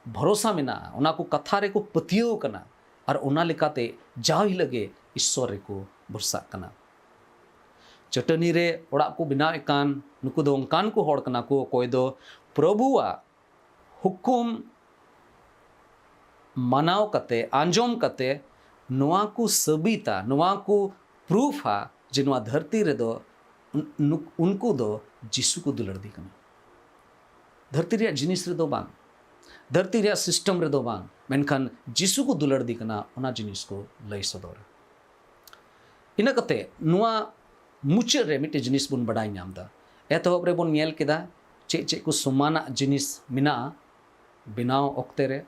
ᱵᱷᱚᱨᱚᱥᱟ ᱢᱮᱱᱟᱜᱼᱟ, ᱚᱱᱟ ᱠᱚ ᱠᱟᱛᱷᱟ ᱨᱮᱠᱚ ᱯᱟᱹᱛᱭᱟᱹᱣ ᱠᱟᱱᱟ, ᱟᱨ ᱚᱱᱟ ᱞᱮᱠᱟᱛᱮ ᱡᱟᱣ ᱦᱤᱞᱳᱜ ᱜᱮ ᱤᱥᱥᱚᱨ ᱨᱮᱠᱚ ᱵᱷᱚᱨᱥᱟᱜ ᱠᱟᱱᱟ᱾ ᱪᱟᱹᱴᱟᱹᱱᱤ ᱨᱮ ᱚᱲᱟᱜ ᱠᱚ ᱵᱮᱱᱟᱣᱮᱫ ᱠᱟᱱ ᱱᱩᱠᱩ ᱫᱚ ᱚᱱᱠᱟᱱ ᱠᱚ ᱦᱚᱲ ᱠᱟᱱᱟ ᱠᱚ, ᱚᱠᱚᱭ ᱫᱚ ᱯᱨᱚᱵᱷᱩᱣᱟᱜ ᱦᱩᱠᱩᱢ ᱢᱟᱱᱟᱣ ᱠᱟᱛᱮ, ᱟᱸᱡᱚᱢ ᱠᱟᱛᱮ, ᱱᱚᱣᱟ ᱠᱚ ᱥᱟᱹᱵᱤᱛᱟ, ᱱᱚᱣᱟ ᱠᱚ ᱯᱨᱩᱯᱷᱟ ᱡᱮ ᱱᱚᱣᱟ ᱫᱷᱟᱹᱨᱛᱤ ᱨᱮᱫᱚ ᱩᱱ-, ᱩᱱᱠᱩ ᱫᱚ ᱡᱤᱥᱩ ᱠᱚ ᱫᱩᱞᱟᱹᱲ ᱫᱮ ᱠᱟᱱᱟ᱾ ᱫᱷᱟᱹᱨᱛᱤ ᱨᱮᱭᱟᱜ ᱡᱤᱱᱤᱥ ᱨᱮᱫᱚ ᱵᱟᱝ, ᱫᱷᱟᱹᱨᱛᱤ ᱨᱮᱭᱟᱜ ᱥᱤᱥᱴᱮᱢ ᱨᱮᱫᱚ ᱵᱟᱝ, ᱢᱮᱱᱠᱷᱟᱱ ᱡᱤᱥᱩ ᱠᱚ ᱫᱩᱞᱟᱹᱲ ᱫᱮ ᱠᱟᱱᱟ, ᱚᱱᱟ ᱡᱤᱱᱤᱥ ᱠᱚ ᱞᱟᱹᱭ ᱥᱚᱫᱚᱨᱟ᱾ ᱤᱱᱟᱹ ᱠᱟᱛᱮ ᱱᱚᱣᱟ ᱢᱩᱪᱟᱹᱫ ᱨᱮ ᱢᱤᱫᱴᱮᱱ ᱡᱤᱱᱤᱥ ᱵᱚᱱ ᱵᱟᱰᱟᱭ ᱧᱟᱢ ᱮᱫᱟ᱾ ᱮᱛᱚᱦᱚᱵ ᱨᱮᱵᱚᱱ ᱧᱮᱞ ᱠᱮᱫᱟ ᱪᱮᱫ ᱪᱮᱫ ᱠᱚ ᱥᱚᱢᱟᱱᱟᱜ ᱡᱤᱱᱤᱥ ᱢᱮᱱᱟᱜᱼᱟ ᱵᱮᱱᱟᱣ ᱚᱠᱛᱮ ᱨᱮ᱾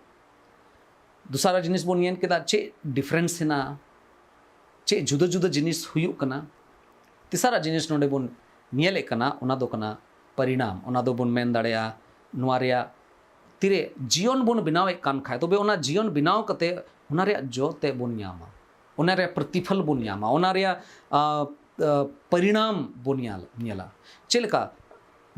ᱫᱚᱥᱟᱨᱟᱜ ᱡᱤᱱᱤᱥ ᱵᱚᱱ ᱧᱮᱞ ᱠᱮᱫᱟ ᱪᱮᱫ ᱰᱤᱯᱷᱟᱨᱮᱱᱥ ᱦᱮᱱᱟᱜᱼᱟ, ᱪᱮᱫ ᱡᱩᱫᱟᱹ ᱡᱩᱫᱟᱹ ᱡᱤᱱᱤᱥ ᱦᱩᱭᱩᱜ ᱠᱟᱱᱟ᱾ ᱛᱮᱥᱟᱨᱟᱜ ᱡᱤᱱᱤᱥ ᱱᱚᱰᱮ ᱵᱚᱱ ᱧᱮᱞᱮᱫ ᱠᱟᱱᱟ, ᱚᱱᱟ ᱫᱚ ᱠᱟᱱᱟ ᱯᱚᱨᱤᱱᱟᱢ᱾ ᱚᱱᱟ ᱫᱚᱵᱚᱱ ᱢᱮᱱ ᱫᱟᱲᱮᱭᱟᱜᱼᱟ ᱱᱚᱣᱟ ᱨᱮᱭᱟᱜ ᱛᱤᱨᱮ ᱡᱤᱭᱚᱱ ᱵᱚᱱ ᱵᱮᱱᱟᱣᱮᱫ ᱠᱟᱱ ᱠᱷᱟᱡ, ᱛᱚᱵᱮ ᱚᱱᱟ ᱡᱤᱭᱚᱱ ᱵᱮᱱᱟᱣ ᱠᱟᱛᱮ ᱚᱱᱟ ᱨᱮᱭᱟᱜ ᱡᱚ ᱛᱮ ᱵᱚᱱ ᱧᱟᱢᱟ, ᱚᱱᱟ ᱨᱮᱭᱟᱜ ᱯᱨᱚᱛᱤᱯᱷᱚᱞ ᱵᱚᱱ ᱧᱟᱢᱟ, ᱚᱱᱟ ᱨᱮᱭᱟᱜ, ᱟ, ᱟ, ᱯᱚᱨᱤᱱᱟᱢ ᱵᱚᱱ ᱧᱮᱞ, ᱧᱮᱞᱟ᱾ ᱪᱮᱫ ᱞᱮᱠᱟ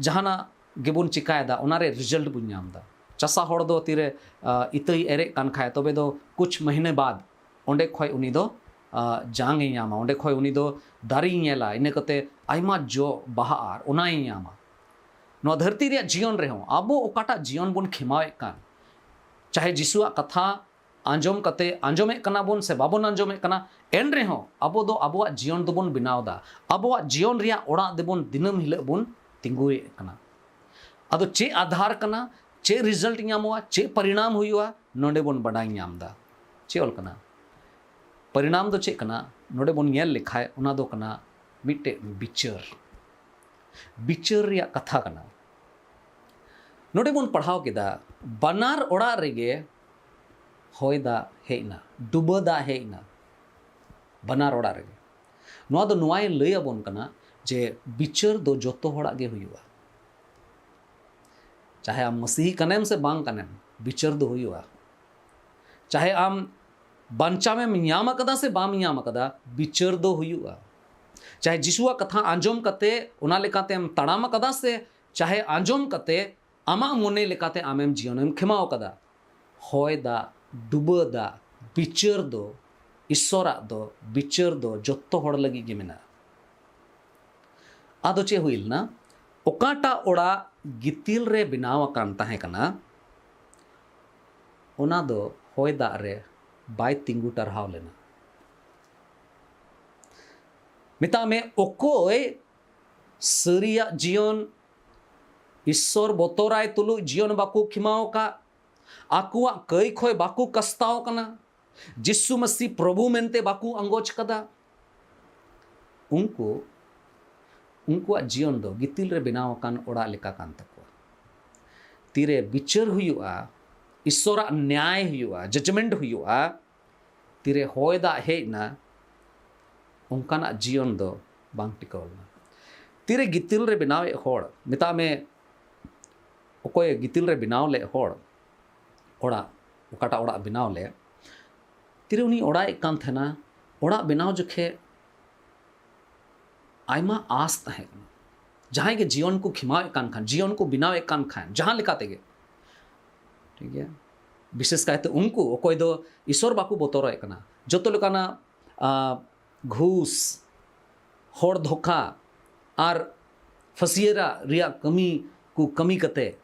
ᱡᱟᱦᱟᱱᱟᱜ ᱜᱮᱵᱚᱱ ᱪᱤᱠᱟᱭᱮᱫᱟ, ᱚᱱᱟ ᱨᱮ ᱨᱮᱡᱟᱞᱴ ᱵᱚᱱ ᱧᱟᱢ ᱮᱫᱟ᱾ ᱪᱟᱥᱟ ᱦᱚᱲ ᱫᱚ ᱛᱤᱨᱮ, ᱟ, ᱤᱛᱟᱹᱭ ᱮᱨᱮᱫ ᱠᱟᱱ ᱠᱷᱟᱡ, ᱛᱚᱵᱮ ᱫᱚ ᱠᱩᱪ ᱢᱟᱹᱦᱱᱟᱹ ᱵᱟᱫ ᱚᱸᱰᱮ ᱠᱷᱚᱡ ᱩᱱᱤ ᱫᱚ, ᱟ, ᱡᱟᱝ ᱮ ᱧᱟᱢᱟ, ᱚᱸᱰᱮ ᱠᱷᱚᱡ ᱩᱱᱤ ᱫᱚ ᱫᱟᱨᱮᱭ ᱧᱮᱞᱟ, ᱤᱱᱟᱹ ᱠᱟᱛᱮ ᱟᱭᱢᱟ ᱡᱚ ᱵᱟᱦᱟᱜᱼᱟ, ᱟᱨ ᱚᱱᱟᱭ ᱧᱟᱢᱟ᱾ ᱱᱚᱣᱟ ᱫᱷᱟᱹᱨᱛᱤ ᱨᱮᱭᱟᱜ ᱡᱤᱭᱚᱱ ᱨᱮᱦᱚᱸ ᱟᱵᱚ ᱚᱠᱟᱴᱟᱜ ᱡᱤᱭᱚᱱ ᱵᱚᱱ ᱠᱷᱮᱢᱟᱣᱮᱫ ᱠᱟᱱ, ᱪᱟᱦᱮ ᱡᱤᱥᱩᱣᱟᱜ ᱠᱟᱛᱷᱟ ᱟᱸᱡᱚᱢ ᱠᱟᱛᱮ, ᱟᱸᱡᱚᱢᱮᱫ ᱠᱟᱱᱟ ᱵᱚᱱ ᱥᱮ ᱵᱟᱵᱚᱱ ᱟᱸᱡᱚᱢᱮᱫ ᱠᱟᱱᱟ, ᱮᱱ ᱨᱮᱦᱚᱸ ᱟᱵᱚ ᱫᱚ ᱟᱵᱚᱣᱟᱜ ᱡᱤᱭᱚᱱ ᱫᱚᱵᱚᱱ ᱵᱮᱱᱟᱣ ᱮᱫᱟ᱾ ᱟᱵᱚᱣᱟᱜ ᱡᱤᱭᱚᱱ ᱨᱮᱭᱟᱜ ᱚᱲᱟᱜ ᱫᱚᱵᱚᱱ ᱫᱤᱱᱟᱹᱢ ᱦᱤᱞᱳᱜ ᱵᱚᱱ ᱛᱤᱸᱜᱩᱭᱮᱫ ᱠᱟᱱᱟ᱾ ᱟᱫᱚ ᱪᱮᱫ ᱟᱫᱷᱟᱨ ᱠᱟᱱᱟ, ᱪᱮᱫ ᱨᱤᱡᱟᱞᱴ ᱧᱟᱢᱚᱜᱼᱟ, ᱪᱮᱫ ᱯᱚᱨᱤᱱᱟᱢ ᱦᱩᱭᱩᱜᱼᱟ, ᱱᱚᱰᱮ ᱵᱚᱱ ᱵᱟᱰᱟᱭ ᱧᱟᱢ ᱮᱫᱟ᱾ ᱪᱮᱫ ᱚᱞ ᱠᱟᱱᱟ? ᱯᱚᱨᱤᱱᱟᱢ ᱫᱚ ᱪᱮᱫ ᱠᱟᱱᱟ? ᱱᱚᱰᱮ ᱵᱚᱱ ᱧᱮᱞ ᱞᱮᱠᱷᱟᱡ ᱚᱱᱟ ᱫᱚ ᱠᱟᱱᱟ ᱢᱤᱫᱴᱮᱡ ᱵᱤᱪᱟᱹᱨ᱾ ᱵᱤᱪᱟᱹᱨ ᱨᱮᱭᱟᱜ ᱠᱟᱛᱷᱟ ᱠᱟᱱᱟ᱾ ᱱᱚᱰᱮ ᱵᱚᱱ ᱯᱟᱲᱦᱟᱣ ᱠᱮᱫᱟ, ᱵᱟᱱᱟᱨ ᱚᱲᱟᱜ ᱨᱮᱜᱮ ᱦᱚᱭ ᱫᱟᱜ ᱦᱮᱡ ᱮᱱᱟ, ᱰᱩᱵᱟᱹ ᱫᱟᱜ ᱦᱮᱡ ᱮᱱᱟ, ᱵᱟᱱᱟᱨ ᱚᱲᱟᱜ ᱨᱮᱜᱮ᱾ ᱱᱚᱣᱟ ᱫᱚ ᱱᱚᱣᱟᱭ ᱞᱟᱹᱭ ᱟᱵᱚᱱ ᱠᱟᱱᱟ ᱡᱮ ᱵᱤᱪᱟᱹᱨ ᱫᱚ ᱡᱚᱛᱚ ᱦᱚᱲᱟᱜ ᱜᱮ ᱦᱩᱭᱩᱜᱼᱟ᱾ ᱪᱟᱦᱮ ᱟᱢ ᱢᱟᱹᱥᱤᱦᱤ ᱠᱟᱱᱮᱢ ᱥᱮ ᱵᱟᱝ ᱠᱟᱱᱮᱢ, ᱵᱤᱪᱟᱹᱨ ᱫᱚ ᱦᱩᱭᱩᱜᱼᱟ᱾ ᱪᱟᱦᱮ ᱟᱢ ᱵᱟᱧᱪᱟᱣᱮᱢ ᱧᱟᱢ ᱟᱠᱟᱫᱟ ᱥᱮ ᱵᱟᱢ ᱧᱟᱢ ᱟᱠᱟᱫᱟ, ᱵᱤᱪᱟᱹᱨ ᱫᱚ ᱦᱩᱭᱩᱜᱼᱟ᱾ ᱪᱟᱦᱮ ᱡᱤᱥᱩᱣᱟᱜ ᱠᱟᱛᱷᱟ ᱟᱸᱡᱚᱢ ᱠᱟᱛᱮ ᱚᱱᱟ ᱞᱮᱠᱟᱛᱮᱢ ᱛᱟᱲᱟᱢ ᱟᱠᱟᱫᱟ ᱥᱮ ᱪᱟᱦᱮ ᱟᱸᱡᱚᱢ ᱠᱟᱛᱮ ᱟᱢᱟᱜ ᱢᱚᱱᱮ ᱞᱮᱠᱟᱛᱮ ᱟᱢᱮᱢ ᱡᱤᱭᱚᱱᱮᱢ ᱠᱷᱮᱢᱟᱣ ᱟᱠᱟᱫᱟ, ᱦᱚᱭ ᱫᱟᱜ, ᱰᱩᱵᱟᱹ ᱫᱟᱜ, ᱵᱤᱪᱟᱹᱨ ᱫᱚ, ᱤᱥᱥᱚᱨᱟᱜ ᱫᱚ ᱵᱤᱪᱟᱹᱨ ᱫᱚ ᱡᱚᱛᱚ ᱦᱚᱲ ᱞᱟᱹᱜᱤᱫ ᱜᱮ ᱢᱮᱱᱟᱜᱼᱟ᱾ ᱟᱫᱚ ᱪᱮᱫ ᱦᱩᱭ ᱞᱮᱱᱟ? ᱚᱠᱟᱴᱟᱜ ᱚᱲᱟᱜ ᱜᱤᱛᱤᱞ ᱨᱮ ᱵᱮᱱᱟᱣ ᱟᱠᱟᱱ ᱛᱟᱦᱮᱸ ᱠᱟᱱᱟ, ᱚᱱᱟ ᱫᱚ ᱦᱚᱭ ᱫᱟᱜ ᱨᱮ ᱵᱟᱭ ᱛᱤᱸᱜᱩ ᱴᱟᱨᱦᱟᱣ ᱞᱮᱱᱟ᱾ ᱢᱮᱛᱟᱜ ᱢᱮ, ᱚᱠᱚᱭ ᱥᱟᱹᱨᱤᱭᱟᱜ ᱡᱤᱭᱚᱱ, ᱤᱥᱥᱚᱨ ᱵᱚᱛᱚᱨᱟᱭ ᱛᱩᱞᱩᱡ ᱡᱤᱭᱚᱱ ᱵᱟᱠᱚ ᱠᱷᱮᱢᱟᱣ ᱟᱠᱟᱫ, ᱟᱠᱚᱣᱟᱜ ᱠᱟᱹᱭ ᱠᱷᱚᱭ ᱵᱟᱠᱚ ᱠᱟᱥᱛᱟᱣ ᱠᱟᱱᱟ, ᱡᱤᱥᱩ ᱢᱟᱹᱥᱤ ᱯᱨᱚᱵᱷᱩ ᱢᱮᱱᱛᱮ ᱵᱟᱠᱚ ᱟᱸᱜᱚᱪ ᱠᱟᱫᱟ, ᱩᱱᱠᱩ, ᱩᱱᱠᱩᱣᱟᱜ ᱡᱤᱭᱚᱱ ᱫᱚ ᱜᱤᱛᱤᱞ ᱨᱮ ᱵᱮᱱᱟᱣ ᱟᱠᱟᱱ ᱚᱲᱟᱜ ᱞᱮᱠᱟ ᱠᱟᱱ ᱛᱟᱠᱚᱣᱟ᱾ ᱛᱤᱨᱮ ᱵᱤᱪᱟᱹᱨ ᱦᱩᱭᱩᱜᱼᱟ, ᱤᱥᱥᱚᱨᱟᱜ ᱱᱮᱭᱟᱭ ᱦᱩᱭᱩᱜᱼᱟ, ᱡᱟᱡᱽᱢᱮᱱᱴ ᱦᱩᱭᱩᱜᱼᱟ, ᱛᱤᱨᱮ ᱦᱚᱭ ᱫᱟᱜ ᱦᱮᱡ ᱮᱱᱟ, ᱚᱱᱠᱟᱱᱟᱜ ᱡᱤᱭᱚᱱ ᱫᱚ ᱵᱟᱝ ᱴᱤᱠᱟᱹᱣ ᱞᱮᱱᱟ᱾ ᱛᱤᱨᱮ ᱜᱤᱛᱤᱞ ᱨᱮ ᱵᱮᱱᱟᱣᱮᱫ ᱦᱚᱲ, ᱢᱮᱛᱟᱜ ᱢᱮ, ᱚᱠᱚᱭ ᱜᱤᱛᱤᱞ ᱨᱮ ᱵᱮᱱᱟᱣ ᱞᱮᱫ ᱦᱚᱲ, ᱚᱲᱟᱜ, ᱚᱠᱟᱴᱟᱜ ᱚᱲᱟᱜ ᱵᱮᱱᱟᱣ ᱞᱮᱫ, ᱛᱤᱨᱮ ᱩᱱᱤ ᱚᱲᱟᱜ ᱮᱫ ᱠᱟᱱ ᱛᱟᱦᱮᱱᱟ, ᱚᱲᱟᱜ ᱵᱮᱱᱟᱣ ᱡᱚᱠᱷᱮᱡ ᱟᱭᱢᱟ ᱟᱸᱥ ᱛᱟᱦᱮᱸ ᱠᱟᱱᱟ᱾ ᱡᱟᱦᱟᱸᱭ ᱜᱮ ᱡᱤᱭᱚᱱ ᱠᱚ ᱠᱷᱮᱢᱟᱣᱮᱫ ᱠᱟᱱ ᱠᱷᱟᱱ, ᱡᱤᱭᱚᱱ ᱠᱚ ᱵᱮᱱᱟᱣᱮᱫ ᱠᱟᱱ ᱠᱷᱟᱱ, ᱡᱟᱦᱟᱸ ᱞᱮᱠᱟ ᱛᱮᱜᱮ, ᱴᱷᱤᱠ ᱜᱮᱭᱟ, ᱵᱤᱥᱮᱥ ᱠᱟᱭᱛᱮ ᱩᱱᱠᱩ ᱚᱠᱚᱭ ᱫᱚ ᱤᱥᱚᱨ ᱵᱟᱠᱚ ᱵᱚᱛᱚᱨᱚᱜ ᱠᱟᱱᱟ, ᱡᱚᱛᱚ ᱞᱮᱠᱟᱱᱟᱜ, ᱟ, ᱜᱷᱩᱥ, ᱦᱚᱲ ᱫᱷᱳᱠᱟ ᱟᱨ ᱯᱷᱟᱹᱥᱤᱭᱟᱹᱨᱟᱜ ᱨᱮᱭᱟᱜ ᱠᱟᱹᱢᱤ ᱠᱚ ᱠᱟᱹᱢᱤ ᱠᱟᱛᱮ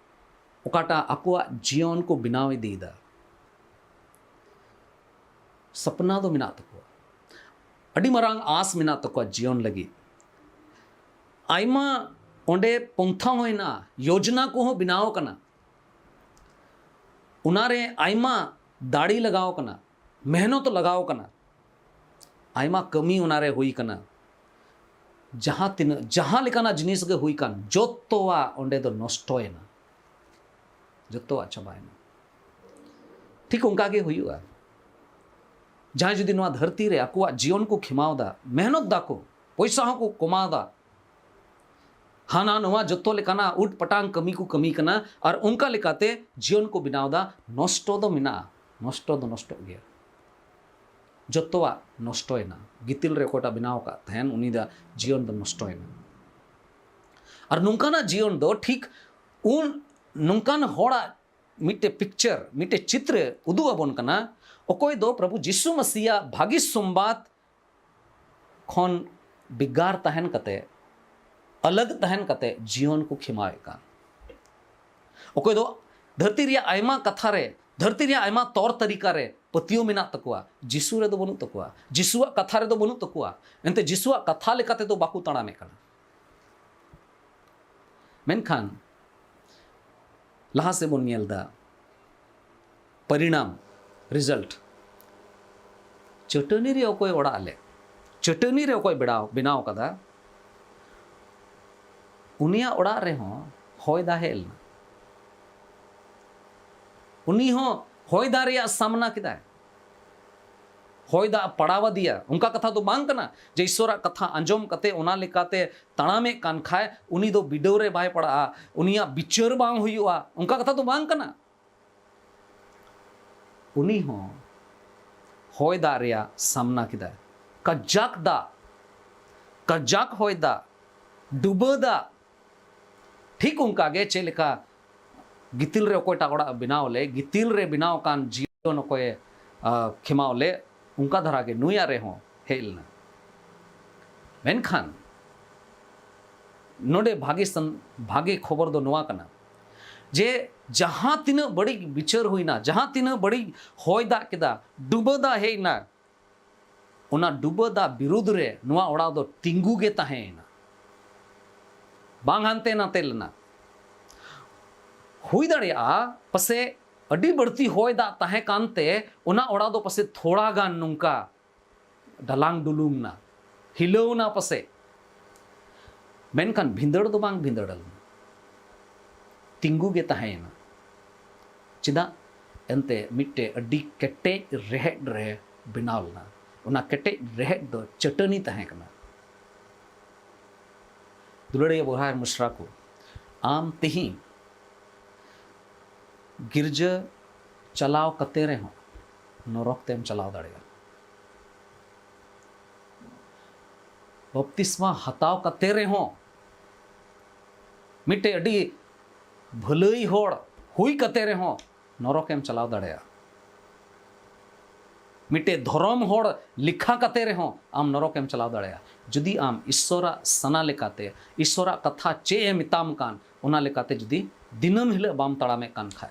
ᱚᱠᱟᱴᱟᱜ ᱟᱠᱚᱣᱟᱜ ᱡᱤᱭᱚᱱ ᱠᱚ ᱵᱮᱱᱟᱣ ᱤᱫᱤᱭᱮᱫᱟ᱾ ᱥᱟᱯᱱᱟ ᱫᱚ ᱢᱮᱱᱟᱜ ᱛᱟᱠᱚᱣᱟ, ᱟᱹᱰᱤ ᱢᱟᱨᱟᱝ ᱟᱸᱥ ᱢᱮᱱᱟᱜ ᱛᱟᱠᱚᱣᱟ ᱡᱤᱭᱚᱱ ᱞᱟᱹᱜᱤᱫ᱾ ᱟᱭᱢᱟ ᱚᱸᱰᱮ ᱯᱚᱱᱛᱷᱟ ᱦᱚᱸ ᱦᱮᱱᱟᱜᱼᱟ, ᱭᱳᱡᱽᱱᱟ ᱠᱚᱦᱚᱸ ᱵᱮᱱᱟᱣ ᱟᱠᱟᱱᱟ, ᱚᱱᱟᱨᱮ ᱟᱭᱢᱟ ᱫᱟᱲᱮ ᱞᱟᱜᱟᱣ ᱟᱠᱟᱱᱟ, ᱢᱮᱦᱱᱚᱛ ᱞᱟᱜᱟᱣ ᱟᱠᱟᱱᱟ, ᱟᱭᱢᱟ ᱠᱟᱹᱢᱤ ᱚᱱᱟᱨᱮ ᱦᱩᱭ ᱟᱠᱟᱱᱟ᱾ ᱡᱟᱦᱟᱸ ᱛᱤᱱᱟᱹᱜ, ᱡᱟᱦᱟᱸ ᱞᱮᱠᱟᱱᱟᱜ ᱡᱤᱱᱤᱥ ᱜᱮ ᱦᱩᱭ ᱠᱟᱱ, ᱡᱚᱛᱚᱣᱟᱜ ᱚᱸᱰᱮ ᱫᱚ ᱱᱚᱥᱴᱚᱭᱮᱱᱟ, ᱡᱚᱛᱚᱣᱟᱜ ᱪᱟᱵᱟᱭᱮᱱᱟ᱾ ᱴᱷᱤᱠ ᱚᱱᱠᱟ ᱜᱮ ᱦᱩᱭᱩᱜᱼᱟ᱾ ᱡᱟᱦᱟᱸᱭ ᱡᱩᱫᱤ ᱱᱚᱣᱟ ᱫᱷᱟᱹᱨᱛᱤ ᱨᱮ ᱟᱠᱚᱣᱟᱜ ᱡᱤᱭᱚᱱ ᱠᱚ ᱠᱷᱮᱢᱟᱣ ᱮᱫᱟ, ᱢᱮᱦᱱᱚᱛ ᱫᱟᱠᱚ, ᱯᱚᱭᱥᱟ ᱦᱚᱸᱠᱚ ᱠᱚᱢᱟᱣ ᱮᱫᱟ, ᱦᱟᱱᱟ ᱱᱚᱣᱟ ᱡᱚᱛᱚ ᱞᱮᱠᱟᱱᱟᱜ ᱩᱴ ᱯᱟᱴᱟᱝ ᱠᱟᱹᱢᱤ ᱠᱚ ᱠᱟᱹᱢᱤ ᱠᱟᱱᱟ, ᱟᱨ ᱚᱱᱠᱟ ᱞᱮᱠᱟᱛᱮ ᱡᱤᱭᱚᱱ ᱠᱚ ᱵᱮᱱᱟᱣ ᱮᱫᱟ, ᱱᱚᱥᱴᱚ ᱫᱚ ᱢᱮᱱᱟᱜᱼᱟ, ᱱᱚᱥᱴᱚ ᱫᱚ ᱱᱚᱥᱴᱚᱜ ᱜᱮᱭᱟ᱾ ᱡᱚᱛᱚᱣᱟᱜ ᱱᱚᱥᱴᱚᱭᱮᱱᱟ᱾ ᱜᱤᱛᱤᱞ ᱨᱮ ᱚᱠᱚᱭᱴᱟᱜ ᱵᱮᱱᱟᱣ ᱟᱠᱟᱫ ᱛᱟᱦᱮᱱ, ᱩᱱᱤ ᱫᱚ ᱡᱤᱭᱚᱱ ᱫᱚ ᱱᱚᱥᱴᱚᱭᱮᱱᱟ᱾ ᱟᱨ ᱱᱚᱝᱠᱟᱱᱟᱜ ᱡᱤᱭᱚᱱ ᱫᱚ ᱴᱷᱤᱠ ᱩᱱ ᱱᱚᱝᱠᱟᱱ ᱦᱚᱲᱟᱜ ᱢᱤᱫᱴᱮᱡ ᱯᱤᱠᱪᱟᱨ, ᱢᱤᱫᱴᱮᱡ ᱪᱤᱛᱨᱟᱹ ᱩᱫᱩᱜ ᱟᱵᱚᱱ ᱠᱟᱱᱟ, ᱚᱠᱚᱭ ᱫᱚ ᱯᱨᱚᱵᱷᱩ ᱡᱤᱥᱩ ᱢᱟᱥᱤᱭᱟᱜ ᱵᱷᱟᱹᱜᱤ ᱥᱚᱢᱵᱟᱫ ᱠᱷᱚᱱ ᱵᱮᱜᱟᱨ ᱛᱟᱦᱮᱱ ᱠᱟᱛᱮ, ᱟᱞᱟᱜᱽ ᱛᱟᱦᱮᱱ ᱠᱟᱛᱮ ᱡᱤᱭᱚᱱ ᱠᱚ ᱠᱷᱮᱢᱟᱣᱮᱫ ᱠᱟᱱ᱾ ᱚᱠᱚᱭ ᱫᱚ ᱫᱷᱟᱹᱨᱛᱤ ᱨᱮᱭᱟᱜ ᱟᱭᱢᱟ ᱠᱟᱛᱷᱟ ᱨᱮ, ᱫᱷᱟᱹᱨᱛᱤ ᱨᱮᱭᱟᱜ ᱟᱭᱢᱟ ᱛᱚᱨ ᱛᱟᱹᱨᱤᱠᱟ ᱨᱮ ᱯᱟᱹᱛᱭᱟᱹᱣ ᱢᱮᱱᱟᱜ ᱛᱟᱠᱚᱣᱟ, ᱡᱤᱥᱩ ᱨᱮᱫᱚ ᱵᱟᱹᱱᱩᱜ ᱛᱟᱠᱚᱣᱟ, ᱡᱤᱥᱩᱣᱟᱜ ᱠᱟᱛᱷᱟ ᱨᱮᱫᱚ ᱵᱟᱹᱱᱩᱜ ᱛᱟᱠᱚᱣᱟ᱾ ᱮᱱᱛᱮ ᱡᱤᱥᱩᱣᱟᱜ ᱠᱟᱛᱷᱟ ᱞᱮᱠᱟ ᱛᱮᱫᱚ ᱵᱟᱠᱚ ᱛᱟᱲᱟᱢᱮᱫ ᱠᱟᱱᱟ᱾ ᱢᱮᱱᱠᱷᱟᱱ ᱞᱟᱦᱟ ᱥᱮᱫ ᱵᱚᱱ ᱧᱮᱞ ᱮᱫᱟ, ᱯᱚᱨᱤᱱᱟᱢ, ᱨᱤᱡᱟᱞᱴ᱾ ᱪᱟᱹᱴᱟᱹᱱᱤ ᱨᱮ ᱚᱠᱚᱭ ᱚᱲᱟᱜ ᱞᱮᱫ, ᱪᱟᱹᱴᱟᱹᱱᱤ ᱨᱮ ᱚᱠᱚᱭ ᱵᱮᱲᱟᱣ, ᱵᱮᱱᱟᱣ ᱠᱟᱫᱟ, ᱩᱱᱤᱭᱟᱜ ᱚᱲᱟᱜ ᱨᱮᱦᱚᱸ ᱦᱚᱭ ᱫᱟᱜ ᱦᱮᱡ ᱞᱮᱱᱟ᱾ ᱩᱱᱤ ᱦᱚᱸ ᱦᱚᱭ ᱫᱟᱜ ᱨᱮᱭᱟᱜ ᱥᱟᱢᱱᱟ ᱠᱮᱫᱟᱭ, ᱦᱚᱭ ᱫᱟᱜ ᱯᱟᱲᱟᱣ ᱟᱫᱮᱭᱟ᱾ ᱚᱱᱠᱟ ᱠᱟᱛᱷᱟ ᱫᱚ ᱵᱟᱝ ᱠᱟᱱᱟ ᱡᱮ ᱤᱥᱚᱨᱟᱜ ᱠᱟᱛᱷᱟ ᱟᱸᱡᱚᱢ ᱠᱟᱛᱮ ᱚᱱᱟ ᱞᱮᱠᱟᱛᱮ ᱛᱟᱲᱟᱢᱮᱫ ᱠᱟᱱ ᱠᱷᱟᱡ ᱩᱱᱤ ᱫᱚ ᱵᱤᱰᱟᱹᱣ ᱨᱮ ᱵᱟᱭ ᱯᱟᱲᱟᱜᱼᱟ, ᱩᱱᱤᱭᱟᱜ ᱵᱤᱪᱟᱹᱨ ᱵᱟᱝ ᱦᱩᱭᱩᱜᱼᱟ, ᱚᱱᱠᱟ ᱠᱟᱛᱷᱟ ᱫᱚ ᱵᱟᱝ ᱠᱟᱱᱟ᱾ ᱩᱱᱤ ᱦᱚᱸ ᱦᱚᱭ ᱫᱟᱜ ᱨᱮᱭᱟᱜ ᱥᱟᱢᱱᱟ ᱠᱮᱫᱟᱭ᱾ ᱠᱟᱡᱟᱠ ᱫᱟᱜ, ᱠᱟᱡᱟᱠ ᱦᱚᱭ ᱫᱟᱜ, ᱰᱩᱵᱟᱹ ᱫᱟᱜ᱾ ᱴᱷᱤᱠ ᱚᱱᱠᱟ ᱜᱮ ᱪᱮᱫ ᱞᱮᱠᱟ ᱜᱤᱛᱤᱞ ᱨᱮ ᱚᱠᱚᱭᱴᱟᱜ ᱚᱲᱟᱜ ᱵᱮᱱᱟᱣ ᱞᱮ, ᱜᱤᱛᱤᱞ ᱨᱮ ᱵᱮᱱᱟᱣ ᱟᱠᱟᱱ ᱡᱤᱭᱚᱱ ᱚᱠᱚᱭᱮ, ᱟ, ᱠᱷᱮᱢᱟᱣ ᱞᱮ, ᱚᱱᱠᱟ ᱫᱷᱟᱨᱟ ᱜᱮ ᱱᱩᱭᱟᱜ ᱨᱮᱦᱚᱸ ᱦᱮᱡ ᱞᱮᱱᱟ᱾ ᱢᱮᱱᱠᱷᱟᱱ ᱱᱚᱰᱮ ᱵᱷᱟᱜᱮ ᱥᱟᱱ-, ᱵᱷᱟᱜᱮ ᱠᱷᱚᱵᱚᱨ ᱫᱚ ᱱᱚᱣᱟ ᱠᱟᱱᱟ ᱡᱮ ᱡᱟᱦᱟᱸ ᱛᱤᱱᱟᱹᱜ ᱵᱟᱹᱲᱤᱡ ᱵᱤᱪᱟᱹᱨ ᱦᱩᱭᱱᱟ, ᱡᱟᱦᱟᱸ ᱛᱤᱱᱟᱹᱜ ᱵᱟᱹᱲᱤᱡ ᱦᱚᱭ ᱫᱟᱜ ᱠᱮᱫᱟ, ᱰᱩᱵᱟᱹ ᱫᱟᱜ ᱦᱮᱡ ᱮᱱᱟ, ᱚᱱᱟ ᱰᱩᱵᱟᱹ ᱫᱟᱜ ᱵᱤᱨᱩᱫᱽ ᱨᱮ ᱱᱚᱣᱟ ᱚᱲᱟᱜ ᱫᱚ ᱛᱤᱸᱜᱩ ᱜᱮ ᱛᱟᱦᱮᱸᱭᱮᱱᱟ, ᱵᱟᱝ ᱦᱟᱱᱛᱮ ᱱᱟᱛᱮ ᱞᱮᱱᱟ᱾ ᱦᱩᱭ ᱫᱟᱲᱮᱭᱟᱜᱼᱟ ᱯᱟᱥᱮ ᱟᱹᱰᱤ ᱵᱟᱹᱲᱛᱤ ᱦᱚᱭ ᱫᱟᱜ ᱛᱟᱦᱮᱸ ᱠᱟᱱᱛᱮ ᱚᱱᱟ ᱚᱲᱟᱜ ᱫᱚ ᱯᱟᱥᱮ ᱛᱷᱚᱲᱟ ᱜᱟᱱ ᱱᱚᱝᱠᱟ ᱰᱟᱞᱟᱝ ᱰᱩᱞᱩᱝ ᱱᱟ, ᱦᱤᱞᱟᱹᱣ ᱱᱟ ᱯᱟᱥᱮ, ᱢᱮᱱᱠᱷᱟᱱ ᱵᱷᱤᱸᱫᱟᱹᱲ ᱫᱚ ᱵᱟᱝ ᱵᱷᱤᱸᱫᱟᱹᱲ ᱞᱮᱱᱟ, ᱛᱤᱸᱜᱩ ᱜᱮ ᱛᱟᱦᱮᱸᱭᱮᱱᱟ᱾ ᱪᱮᱫᱟᱜ? ᱮᱱᱛᱮ ᱢᱤᱫᱴᱮᱡ ᱟᱹᱰᱤ ᱠᱮᱴᱮᱡ ᱨᱮᱦᱮᱫ ᱨᱮ ᱵᱮᱱᱟᱣ ᱞᱮᱱᱟ᱾ ᱚᱱᱟ ᱠᱮᱴᱮᱡ ᱨᱮᱦᱮᱫ ᱫᱚ ᱪᱟᱹᱴᱟᱹᱱᱤ ᱛᱟᱦᱮᱸ ᱠᱟᱱᱟ᱾ ᱫᱩᱞᱟᱹᱲᱤᱭᱟᱹ ᱵᱚᱭᱦᱟ ᱟᱨ ᱢᱤᱥᱨᱟ ᱠᱚ, ᱟᱢ ᱛᱮᱦᱮᱧ ᱜᱤᱨᱡᱟᱹ ᱪᱟᱞᱟᱣ ᱠᱟᱛᱮ ᱨᱮᱦᱚᱸ ᱱᱚᱨᱚᱠ ᱛᱮᱢ ᱪᱟᱞᱟᱣ ᱫᱟᱲᱮᱭᱟᱜᱼᱟ᱾ ᱵᱟᱯᱛᱤᱥᱢᱟ ᱦᱟᱛᱟᱣ ᱠᱟᱛᱮ ᱨᱮᱦᱚᱸ, ᱢᱤᱫᱴᱮᱡ ᱟᱹᱰᱤ ᱵᱷᱟᱹᱞᱟᱹᱭ ᱦᱚᱲ ᱦᱩᱭ ᱠᱟᱛᱮ ᱨᱮᱦᱚᱸ ᱱᱚᱨᱚᱠᱮᱢ ᱪᱟᱞᱟᱣ ᱫᱟᱲᱮᱭᱟᱜᱼᱟ᱾ ᱢᱤᱫᱴᱮᱡ ᱫᱷᱚᱨᱚᱢ ᱦᱚᱲ ᱞᱮᱠᱷᱟ ᱠᱟᱛᱮ ᱨᱮᱦᱚᱸ ᱟᱢ ᱱᱚᱨᱚᱠᱮᱢ ᱪᱟᱞᱟᱣ ᱫᱟᱲᱮᱭᱟᱜᱼᱟ᱾ ᱡᱩᱫᱤ ᱟᱢ ᱤᱥᱥᱚᱨᱟᱜ ᱥᱟᱱᱟ ᱞᱮᱠᱟᱛᱮ, ᱤᱥᱥᱚᱨᱟᱜ ᱠᱟᱛᱷᱟ ᱪᱮᱫ ᱮ ᱢᱮᱛᱟᱢ ᱠᱟᱱ, ᱚᱱᱟ ᱞᱮᱠᱟᱛᱮ ᱡᱩᱫᱤ ᱫᱤᱱᱟᱹᱢ ᱦᱤᱞᱳᱜ ᱵᱟᱢ ᱛᱟᱲᱟᱢᱮᱫ ᱠᱟᱱ ᱠᱷᱟᱡ,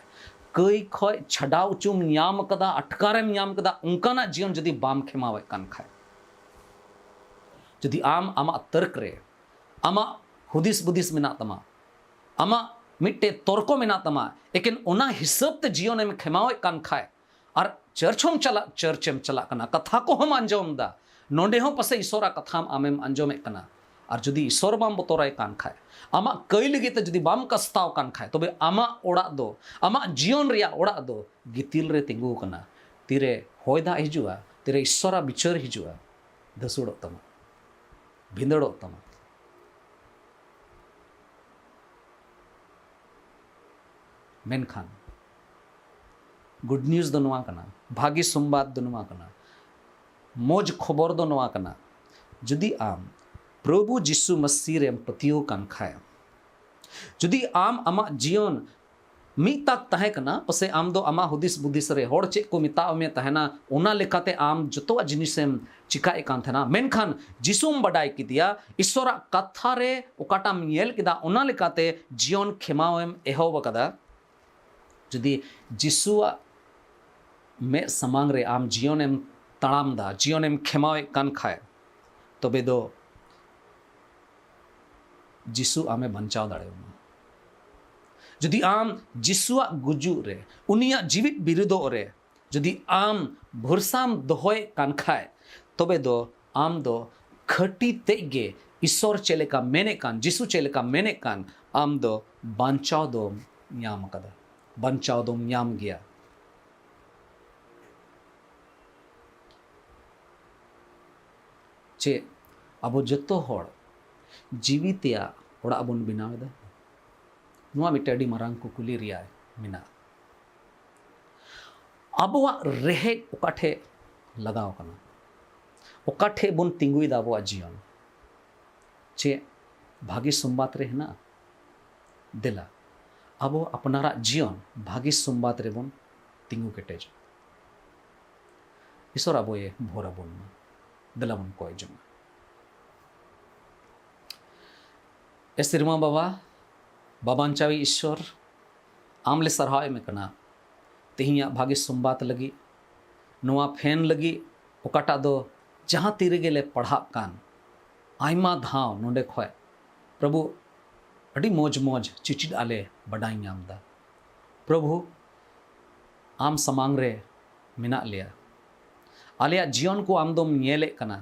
ᱠᱟᱹᱭ ᱠᱷᱚᱡ ᱪᱷᱟᱰᱟᱣ ᱚᱪᱚᱢ ᱧᱟᱢ ᱠᱟᱫᱟ, ᱟᱴᱠᱟᱨᱮᱢ ᱧᱟᱢ ᱠᱟᱫᱟ, ᱚᱱᱠᱟᱱᱟᱜ ᱡᱤᱭᱚᱱ ᱡᱩᱫᱤ ᱵᱟᱢ ᱠᱷᱮᱢᱟᱣᱮᱫ ᱠᱟᱱ ᱠᱷᱟᱡ, ᱡᱩᱫᱤ ᱟᱢ ᱟᱢᱟᱜ ᱛᱟᱹᱨᱠ ᱨᱮ ᱟᱢᱟᱜ ᱦᱩᱫᱤᱥ ᱵᱩᱫᱤᱥ ᱢᱮᱱᱟᱜ ᱛᱟᱢᱟ, ᱟᱢᱟᱜ ᱢᱤᱫᱴᱮᱡ ᱛᱚᱨᱠᱚ ᱢᱮᱱᱟᱜ ᱛᱟᱢᱟ, ᱮᱠᱮᱱ ᱚᱱᱟ ᱦᱤᱥᱟᱹᱵ ᱛᱮ ᱡᱤᱭᱚᱱᱮᱢ ᱠᱷᱮᱢᱟᱣᱮᱫ ᱠᱟᱱ ᱠᱷᱟᱡ, ᱟᱨ ᱪᱟᱨᱪ ᱦᱚᱸᱢ ᱪᱟᱞᱟᱜ, ᱪᱟᱨᱪ ᱮᱢ ᱪᱟᱞᱟᱜ ᱠᱟᱱᱟ, ᱠᱟᱛᱷᱟ ᱠᱚᱦᱚᱸᱢ ᱟᱸᱡᱚᱢ ᱮᱫᱟ, ᱱᱚᱰᱮ ᱦᱚᱸ ᱯᱟᱥᱮ ᱤᱥᱚᱨᱟᱜ ᱠᱟᱛᱷᱟᱢ ᱟᱢᱮᱢ ᱟᱸᱡᱚᱢᱮᱫ ᱠᱟᱱᱟ, ᱟᱨ ᱡᱩᱫᱤ ᱤᱥᱚᱨ ᱵᱟᱢ ᱵᱚᱛᱚᱨᱟᱭ ᱠᱟᱱ ᱠᱷᱟᱡ, ᱟᱢᱟᱜ ᱠᱟᱹᱭ ᱞᱟᱹᱜᱤᱫ ᱛᱮ ᱡᱩᱫᱤ ᱵᱟᱢ ᱠᱟᱥᱛᱟᱣ ᱠᱟᱱ ᱠᱷᱟᱡ, ᱛᱚᱵᱮ ᱟᱢᱟᱜ ᱚᱲᱟᱜ ᱫᱚ, ᱟᱢᱟᱜ ᱡᱤᱭᱚᱱ ᱨᱮᱭᱟᱜ ᱚᱲᱟᱜ ᱫᱚ ᱜᱤᱛᱤᱞ ᱨᱮ ᱛᱤᱸᱜᱩ ᱟᱠᱟᱱᱟ᱾ ᱛᱤᱨᱮ ᱦᱚᱭ ᱫᱟᱜ ᱦᱤᱡᱩᱜᱼᱟ, ᱛᱤᱨᱮ ᱤᱥᱚᱨᱟᱜ ᱵᱤᱪᱟᱹᱨ ᱦᱤᱡᱩᱜᱼᱟ, ᱫᱷᱟᱹᱥᱩᱲᱚᱜ ᱛᱟᱢᱟ, ᱵᱷᱤᱸᱫᱟᱹᱲᱚᱜ ᱛᱟᱢᱟ᱾ ᱢᱮᱱᱠᱷᱟᱱ ᱜᱩᱰ ᱱᱤᱭᱩᱡᱽ ᱫᱚ ᱱᱚᱣᱟ ᱠᱟᱱᱟ, ᱵᱷᱟᱹᱜᱤ ᱥᱚᱢᱵᱟᱫ ᱫᱚ ᱱᱚᱣᱟ ᱠᱟᱱᱟ, ᱢᱚᱡᱽ ᱠᱷᱚᱵᱚᱨ ᱫᱚ ᱱᱚᱣᱟ ᱠᱟᱱᱟ, ᱡᱩᱫᱤ ᱟᱢ ᱯᱨᱚᱵᱷᱩ ᱡᱤᱥᱩ ᱢᱟᱹᱥᱤ ᱨᱮᱢ ᱯᱟᱹᱛᱭᱟᱹᱣ ᱠᱟᱱ ᱠᱷᱟᱡ, ᱡᱩᱫᱤ ᱟᱢ ᱟᱢᱟᱜ ᱡᱤᱭᱚᱱ ᱢᱤᱫ ᱛᱟᱠ ᱛᱟᱦᱮᱸ ᱠᱟᱱᱟ, ᱯᱟᱥᱮ ᱟᱢ ᱫᱚ ᱟᱢᱟᱜ ᱦᱩᱫᱤᱥ ᱵᱩᱫᱤᱥ ᱨᱮ ᱦᱚᱲ ᱪᱮᱫ ᱠᱚ ᱢᱮᱛᱟᱣ ᱢᱮ ᱛᱟᱦᱮᱱᱟ, ᱚᱱᱟ ᱞᱮᱠᱟᱛᱮ ᱟᱢ ᱡᱚᱛᱚᱣᱟᱜ ᱡᱤᱱᱤᱥᱮᱢ ᱪᱤᱠᱟᱭᱮᱫ ᱠᱟᱱ ᱛᱟᱦᱮᱱᱟ᱾ ᱢᱮᱱᱠᱷᱟᱱ ᱡᱤᱥᱩᱢ ᱵᱟᱰᱟᱭ ᱠᱮᱫᱮᱭᱟ, ᱤᱥᱚᱨᱟᱜ ᱠᱟᱛᱷᱟ ᱨᱮ ᱚᱠᱟᱴᱟᱢ ᱧᱮᱞ ᱠᱮᱫᱟ, ᱚᱱᱟ ᱞᱮᱠᱟᱛᱮ ᱡᱤᱭᱚᱱ ᱠᱷᱮᱢᱟᱣᱮᱢ ᱮᱦᱚᱵ ᱟᱠᱟᱫᱟ᱾ ᱡᱩᱫᱤ ᱡᱤᱥᱩᱣᱟᱜ ᱢᱮᱫ ᱥᱟᱢᱟᱝ ᱨᱮ ᱟᱢ ᱡᱤᱭᱚᱱᱮᱢ ᱛᱟᱲᱟᱢ ᱫᱟ, ᱡᱤᱭᱚᱱᱮᱢ ᱠᱷᱮᱢᱟᱣᱮᱫ ᱠᱟᱱ ᱠᱷᱟᱡ, ᱛᱚᱵᱮ ᱫᱚ ᱡᱤᱥᱩ ᱟᱢᱮ ᱵᱟᱧᱪᱟᱣ ᱫᱟᱲᱮᱭᱟᱢᱟ᱾ ᱡᱩᱫᱤ ᱟᱢ ᱡᱤᱥᱩᱣᱟᱜ ᱜᱩᱡᱩᱜ ᱨᱮ, ᱩᱱᱤᱭᱟᱜ ᱡᱤᱣᱤᱫ ᱵᱤᱨᱤᱫᱚᱜ ᱨᱮ ᱡᱩᱫᱤ ᱟᱢ ᱵᱷᱚᱨᱥᱟᱢ ᱫᱚᱦᱚᱭᱮᱫ ᱠᱟᱱ ᱠᱷᱟᱡ, ᱛᱚᱵᱮ ᱫᱚ ᱟᱢ ᱫᱚ ᱠᱷᱟᱹᱴᱤ ᱛᱮᱫ ᱜᱮ ᱤᱥᱚᱨ ᱪᱮᱫ ᱞᱮᱠᱟ ᱢᱮᱱᱮᱫ ᱠᱟᱱ, ᱡᱤᱥᱩ ᱪᱮᱫ ᱞᱮᱠᱟ ᱢᱮᱱᱮᱫ ᱠᱟᱱ, ᱟᱢ ᱫᱚ ᱵᱟᱧᱪᱟᱣ ᱫᱚᱢ ᱧᱟᱢ ᱟᱠᱟᱫᱟ, ᱵᱟᱧᱪᱟᱣ ᱫᱚᱢ ᱧᱟᱢ ᱜᱮᱭᱟ᱾ ᱪᱮᱫ ᱟᱵᱚ ᱡᱚᱛᱚ ᱦᱚᱲ ᱡᱤᱣᱤ ᱛᱮᱭᱟᱜ ᱚᱲᱟᱜ ᱵᱚᱱ ᱵᱮᱱᱟᱣ ᱮᱫᱟ? ᱱᱚᱣᱟ ᱢᱤᱫᱴᱮᱱ ᱟᱹᱰᱤ ᱢᱟᱨᱟᱝ ᱠᱩᱠᱞᱤ ᱨᱮᱭᱟᱜ ᱢᱮᱱᱟᱜᱼᱟ᱾ ᱟᱵᱚᱣᱟᱜ ᱨᱮᱦᱮᱫ ᱚᱠᱟ ᱴᱷᱮᱡ ᱞᱟᱜᱟᱣ ᱠᱟᱱᱟ? ᱚᱠᱟ ᱴᱷᱮᱡ ᱵᱚᱱ ᱛᱤᱸᱜᱩᱭᱮᱫᱟ ᱟᱵᱚᱣᱟᱜ ᱡᱤᱭᱚᱱ? ᱪᱮᱫ ᱵᱷᱟᱹᱜᱤ ᱥᱚᱢᱵᱟᱫ ᱨᱮ ᱦᱮᱱᱟᱜᱼᱟ? ᱫᱮᱞᱟ, ᱟᱵᱚ ᱟᱯᱱᱟᱨᱟᱜ ᱡᱤᱭᱚᱱ ᱵᱷᱟᱹᱜᱤ ᱥᱚᱢᱵᱟᱫ ᱨᱮᱵᱚᱱ ᱛᱤᱸᱜᱩ ᱠᱮᱴᱮᱡᱟ᱾ ᱤᱥᱚᱨ ᱟᱵᱚᱭᱮ ᱵᱷᱳᱨ ᱟᱵᱚᱱ ᱢᱟ᱾ ᱫᱮᱞᱟ ᱵᱚᱱ ᱠᱚᱭ ᱡᱚᱝᱟ᱾ ᱮ ᱥᱮᱨᱢᱟ ᱵᱟᱵᱟ, ᱵᱟᱵᱟᱧᱪᱟᱣᱤ ᱤᱥᱚᱨ, ᱟᱢ ᱞᱮ ᱥᱟᱨᱦᱟᱣ ᱮᱢ ᱠᱟᱱᱟ ᱛᱮᱦᱮᱧᱟᱜ ᱵᱷᱟᱹᱜᱤ ᱥᱚᱢᱵᱟᱫ ᱞᱟᱹᱜᱤᱫ, ᱱᱚᱣᱟ ᱯᱷᱮᱱ ᱞᱟᱹᱜᱤᱫ, ᱚᱠᱟᱴᱟᱜ ᱫᱚ ᱡᱟᱦᱟᱸ ᱛᱤ ᱨᱮᱜᱮ ᱞᱮ ᱯᱟᱲᱦᱟᱜ ᱠᱟᱱ, ᱟᱭᱢᱟ ᱫᱷᱟᱣ ᱱᱚᱰᱮ ᱠᱷᱚᱡ, ᱯᱨᱚᱵᱷᱩ, ᱟᱹᱰᱤ ᱢᱚᱡᱽ ᱢᱚᱡᱽ ᱪᱤᱪᱤᱫ ᱟᱞᱮ ᱵᱟᱰᱟᱭ ᱧᱟᱢ ᱮᱫᱟ᱾ ᱯᱨᱚᱵᱷᱩ, ᱟᱢ ᱥᱟᱢᱟᱝ ᱨᱮ ᱢᱮᱱᱟᱜ ᱞᱮᱭᱟ᱾ ᱟᱞᱮᱭᱟᱜ ᱡᱤᱭᱚᱱ ᱠᱚ ᱟᱢ ᱫᱚᱢ ᱧᱮᱞᱮᱫ ᱠᱟᱱᱟ᱾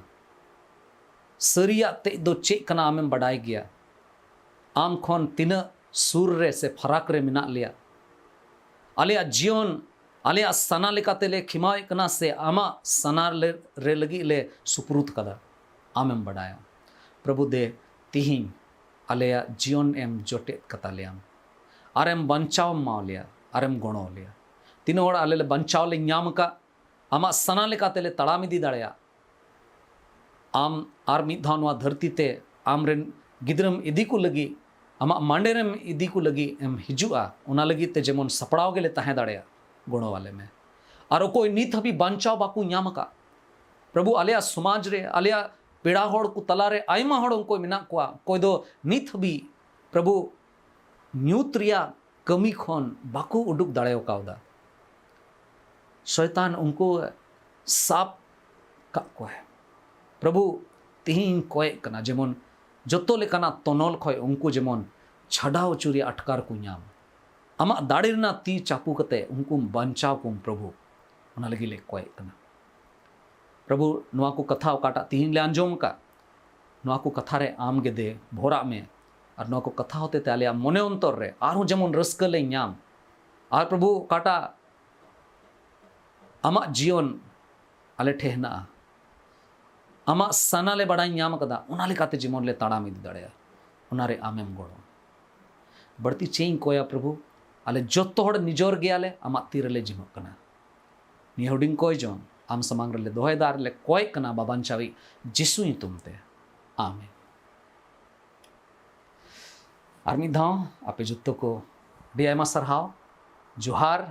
ᱥᱟᱹᱨᱤᱭᱟᱜ ᱛᱮᱫ ᱫᱚ ᱪᱮᱫ ᱠᱟᱱᱟ ᱟᱢᱮᱢ ᱵᱟᱰᱟᱭ ᱜᱮᱭᱟ᱾ ᱟᱢ ᱠᱷᱚᱱ ᱛᱤᱱᱟᱹᱜ ᱥᱩᱨ ᱨᱮ ᱥᱮ ᱯᱷᱟᱨᱟᱠ ᱨᱮ ᱢᱮᱱᱟᱜ ᱞᱮᱭᱟ᱾ ᱟᱞᱮᱭᱟᱜ ᱡᱤᱭᱚᱱ ᱟᱞᱮᱭᱟᱜ ᱥᱟᱱᱟ ᱞᱮᱠᱟᱛᱮ ᱞᱮ ᱠᱷᱮᱢᱟᱣᱮᱫ ᱠᱟᱱᱟ ᱥᱮ ᱟᱢᱟᱜ ᱥᱟᱱᱟ ᱞᱮ-, ᱨᱮ ᱞᱟᱹᱜᱤᱫ ᱞᱮ ᱥᱩᱯᱨᱩᱫ ᱠᱟᱫᱟ, ᱟᱢᱮᱢ ᱵᱟᱰᱟᱭᱟ᱾ ᱯᱨᱚᱵᱷᱩ ᱫᱮ, ᱛᱤᱦᱤᱧ ᱟᱞᱮᱭᱟᱜ ᱡᱤᱭᱚᱱ ᱮᱢ ᱡᱚᱴᱮᱫ ᱠᱟᱛᱟ ᱞᱮᱭᱟᱢ, ᱟᱨᱮᱢ ᱵᱟᱧᱪᱟᱣ ᱮᱢᱟᱣ ᱞᱮᱭᱟ, ᱟᱨᱮᱢ ᱜᱚᱲᱚ ᱞᱮᱭᱟ᱾ ᱛᱤᱱᱟᱹᱜ ᱦᱚᱲ ᱟᱞᱮ ᱞᱮ ᱵᱟᱧᱪᱟᱣ ᱞᱮ ᱧᱟᱢ ᱟᱠᱟᱫ, ᱟᱢᱟᱜ ᱥᱟᱱᱟ ᱞᱮᱠᱟᱛᱮ ᱞᱮ ᱛᱟᱲᱟᱢ ᱤᱫᱤ ᱫᱟᱲᱮᱭᱟᱜ, ᱟᱢ ᱟᱨ ᱢᱤᱫ ᱫᱷᱟᱣ ᱱᱚᱣᱟ ᱫᱷᱟᱹᱨᱛᱤ ᱛᱮ ᱟᱢᱨᱮᱱ ᱜᱤᱫᱽᱨᱟᱹᱢ ᱤᱫᱤ ᱠᱚ ᱞᱟᱹᱜᱤᱫ, ᱟᱢᱟᱜ ᱢᱟᱸᱰᱮ ᱨᱮᱢ ᱤᱫᱤ ᱠᱚ ᱞᱟᱹᱜᱤᱫ ᱮᱢ ᱦᱤᱡᱩᱜᱼᱟ, ᱚᱱᱟ ᱞᱟᱹᱜᱤᱫ ᱛᱮ ᱡᱮᱢᱚᱱ ᱥᱟᱯᱲᱟᱣ ᱜᱮᱞᱮ ᱛᱟᱦᱮᱸ ᱫᱟᱲᱮᱭᱟᱜ, ᱜᱚᱲᱚ ᱟᱞᱮ ᱢᱮ᱾ ᱟᱨ ᱚᱠᱚᱭ ᱱᱤᱛ ᱦᱟᱹᱵᱤᱡ ᱵᱟᱧᱪᱟᱣ ᱵᱟᱠᱚ ᱧᱟᱢ ᱟᱠᱟᱫ, ᱯᱨᱚᱵᱷᱩ, ᱟᱞᱮᱭᱟᱜ ᱥᱚᱢᱟᱡᱽ ᱨᱮ, ᱟᱞᱮᱭᱟᱜ ᱯᱮᱲᱟ ᱦᱚᱲ ᱠᱚ ᱛᱟᱞᱟᱨᱮ ᱟᱭᱢᱟ ᱦᱚᱲ ᱚᱠᱚᱭ ᱢᱮᱱᱟᱜ ᱠᱚᱣᱟ, ᱚᱠᱚᱭ ᱫᱚ ᱱᱤᱛ ᱦᱟᱹᱵᱤᱡ, ᱯᱨᱚᱵᱷᱩ, ᱧᱩᱛ ᱨᱮᱭᱟᱜ ᱠᱟᱹᱢᱤ ᱠᱷᱚᱱ ᱵᱟᱠᱚ ᱩᱰᱩᱠ ᱫᱟᱲᱮ ᱠᱟᱣᱫᱟ᱾ ᱥᱚᱭᱛᱟᱱ ᱩᱱᱠᱩ ᱥᱟᱵ ᱠᱟᱜ ᱠᱚᱣᱟᱭ᱾ ᱯᱨᱚᱵᱷᱩ, ᱛᱤᱦᱤᱧ ᱤᱧ ᱠᱚᱭᱮᱜ ᱠᱟᱱᱟ, ᱡᱮᱢᱚᱱ ᱡᱚᱛᱚ ᱞᱮᱠᱟᱱᱟᱜ ᱛᱚᱱᱚᱞ ᱠᱷᱚᱱ ᱩᱱᱠᱩ ᱡᱮᱢᱚᱱ ᱪᱷᱟᱰᱟᱣ ᱦᱚᱪᱚ ᱨᱮᱭᱟᱜ ᱟᱴᱠᱟᱨ ᱠᱚ ᱧᱟᱢ᱾ ᱟᱢᱟᱜ ᱫᱟᱲᱮ ᱨᱮᱱᱟᱜ ᱛᱤ ᱪᱟᱯᱚ ᱠᱟᱛᱮ ᱩᱱᱠᱩᱢ ᱵᱟᱧᱪᱟᱣ ᱠᱚᱢ ᱯᱨᱚᱵᱷᱩ, ᱚᱱᱟ ᱞᱟᱹᱜᱤᱫ ᱞᱮ ᱠᱚᱭᱮᱜ ᱠᱟᱱᱟ᱾ ᱯᱨᱚᱵᱷᱩ, ᱱᱚᱣᱟ ᱠᱚ ᱠᱟᱛᱷᱟ ᱚᱠᱟᱴᱟᱜ ᱛᱤᱦᱤᱧ ᱞᱮ ᱟᱸᱡᱚᱢ ᱟᱠᱟᱫ, ᱱᱚᱣᱟ ᱠᱚ ᱠᱟᱛᱷᱟ ᱨᱮ ᱟᱢ ᱜᱮ ᱫᱮ ᱵᱷᱚᱨᱟᱜ ᱢᱮ᱾ ᱟᱨ ᱱᱚᱣᱟ ᱠᱚ ᱠᱟᱛᱷᱟ ᱦᱚᱛᱮ ᱛᱮ ᱟᱞᱮᱭᱟᱜ ᱢᱚᱱᱮ ᱚᱱᱛᱚᱨ ᱨᱮ ᱟᱨᱦᱚᱸ ᱡᱮᱢᱚᱱ ᱨᱟᱹᱥᱠᱟᱹ ᱞᱮ ᱧᱟᱢ᱾ ᱟᱨ ᱯᱨᱚᱵᱷᱩ, ᱚᱠᱟᱴᱟᱜ ᱟᱢᱟᱜ ᱡᱤᱭᱚᱱ ᱟᱞᱮ ᱴᱷᱮᱱ ᱦᱮᱱᱟᱜᱼᱟ, ᱟᱢᱟᱜ ᱥᱟᱱᱟ ᱞᱮ ᱵᱟᱲᱟᱭ ᱧᱟᱢ ᱟᱠᱟᱫᱟ, ᱚᱱᱟ ᱞᱮᱠᱟᱛᱮ ᱡᱮᱢᱚᱱ ᱞᱮ ᱛᱟᱲᱟᱢ ᱤᱫᱤ ᱫᱟᱲᱮᱭᱟᱜᱼᱟ, ᱚᱱᱟᱨᱮ ᱟᱢᱮᱢ ᱜᱚᱲᱚ᱾ ᱵᱟᱹᱲᱛᱤ ᱪᱮᱫ ᱤᱧ ᱠᱚᱭᱟ ᱯᱨᱚᱵᱷᱩ, ᱟᱞᱮ ᱡᱚᱛᱚ ᱦᱚᱲ ᱱᱤᱡᱚᱨ ᱜᱮᱭᱟᱞᱮ, ᱟᱢᱟᱜ ᱛᱤ ᱨᱮᱞᱮ ᱡᱤᱢᱟᱹᱜ ᱠᱟᱱᱟ᱾ ᱱᱤᱭᱟᱹ ᱦᱩᱰᱤᱧ ᱠᱚᱭ ᱡᱚᱝ ᱟᱢ ᱥᱟᱢᱟᱝ ᱨᱮᱞᱮ ᱫᱚᱦᱚᱭᱮᱫᱟ ᱟᱨ ᱞᱮ ᱠᱚᱭᱮᱜ ᱠᱟᱱᱟ ᱵᱟᱵᱟᱧᱪᱟᱣᱤᱡ ᱡᱤᱥᱩ ᱧᱩᱛᱩᱢ ᱛᱮ, ᱟᱢᱮᱱ᱾ ᱟᱨ ᱢᱤᱫ ᱫᱷᱟᱣ ᱟᱯᱮ ᱡᱚᱛᱚ ᱠᱚ ᱟᱹᱰᱤ ᱟᱭᱢᱟ ᱥᱟᱨᱦᱟᱣ, ᱡᱚᱦᱟᱨ,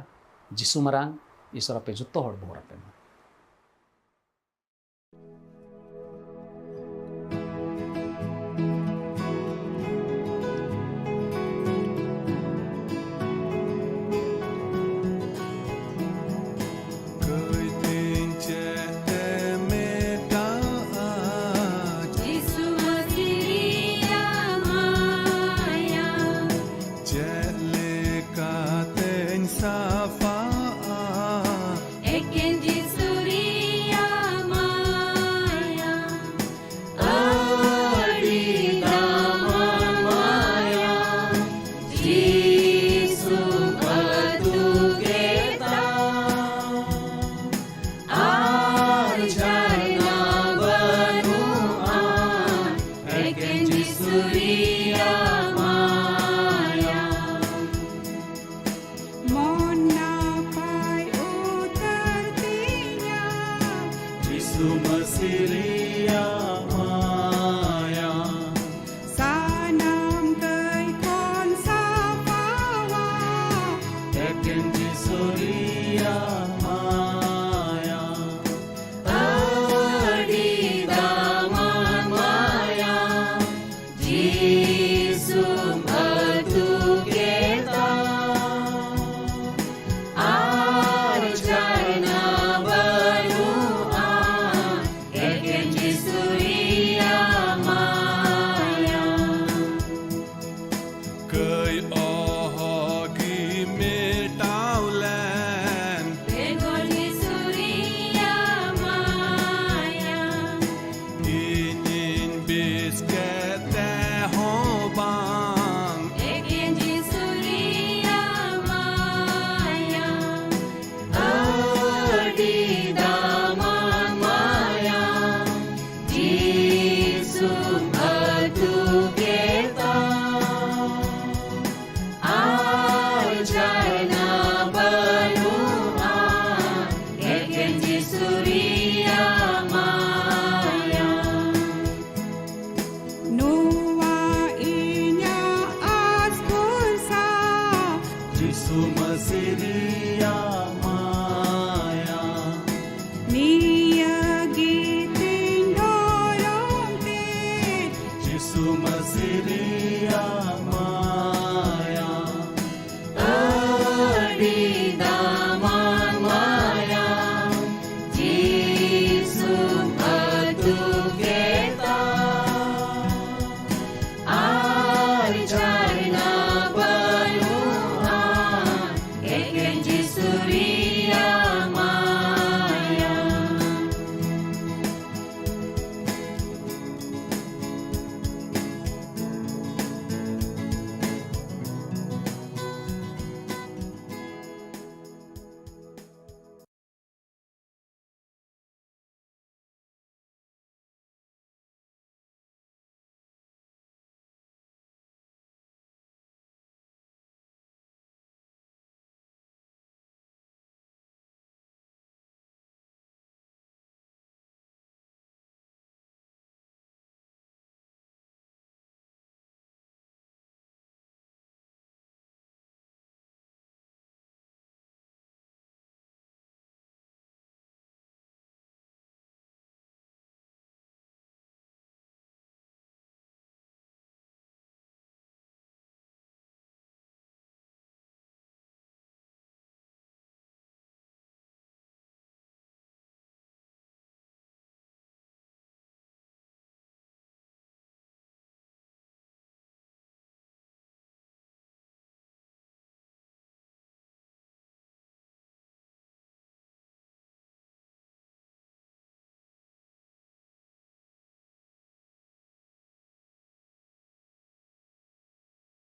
ᱡᱤᱥᱩ ᱢᱟᱨᱟᱝ ᱤᱥᱚᱨ ᱟᱯᱮ ᱡᱚᱛᱚ ᱦᱚᱲ ᱵᱷᱳᱨ ᱟᱯᱮ ᱢᱟ᱾ ᱠᱟᱹᱭ ᱛᱤᱧ ᱪᱮᱫ ᱛᱮ ᱢᱮᱴᱟᱜᱼᱟ? ᱡᱤᱥᱩ ᱢᱟᱹᱥᱤ ᱨᱮᱭᱟᱜ ᱢᱟᱭᱟ᱾ ᱪᱮᱫ ᱞᱮᱠᱟᱛᱮᱧ ᱥᱟᱯᱷᱟᱜᱼᱟ? ᱮᱠᱮᱱ ᱡᱤᱥᱩ ᱨᱮᱭᱟᱜ ᱢᱟᱭᱟ᱾ ᱟᱹᱰᱤ ᱫᱟᱢᱟᱱ ᱢᱟᱭᱟ, ᱡᱤᱥᱩ ᱟᱹᱛᱩ ᱠᱮᱫᱟ᱾ ᱟᱨ ᱡᱷᱟᱨᱱᱟ ᱵᱟᱹᱱᱩᱜᱼᱟ, ᱮᱠᱮᱱ ᱡᱤᱥᱩ ᱨᱮᱭᱟᱜ ᱢᱟᱭᱟ᱾ ᱢᱚᱱ ᱱᱟᱯᱟᱭ ᱩᱛᱟᱹᱨ ᱛᱤᱧᱟ᱾ ᱡᱤᱥᱩ ᱢᱟᱹᱥᱤ ᱨᱮᱭᱟᱜ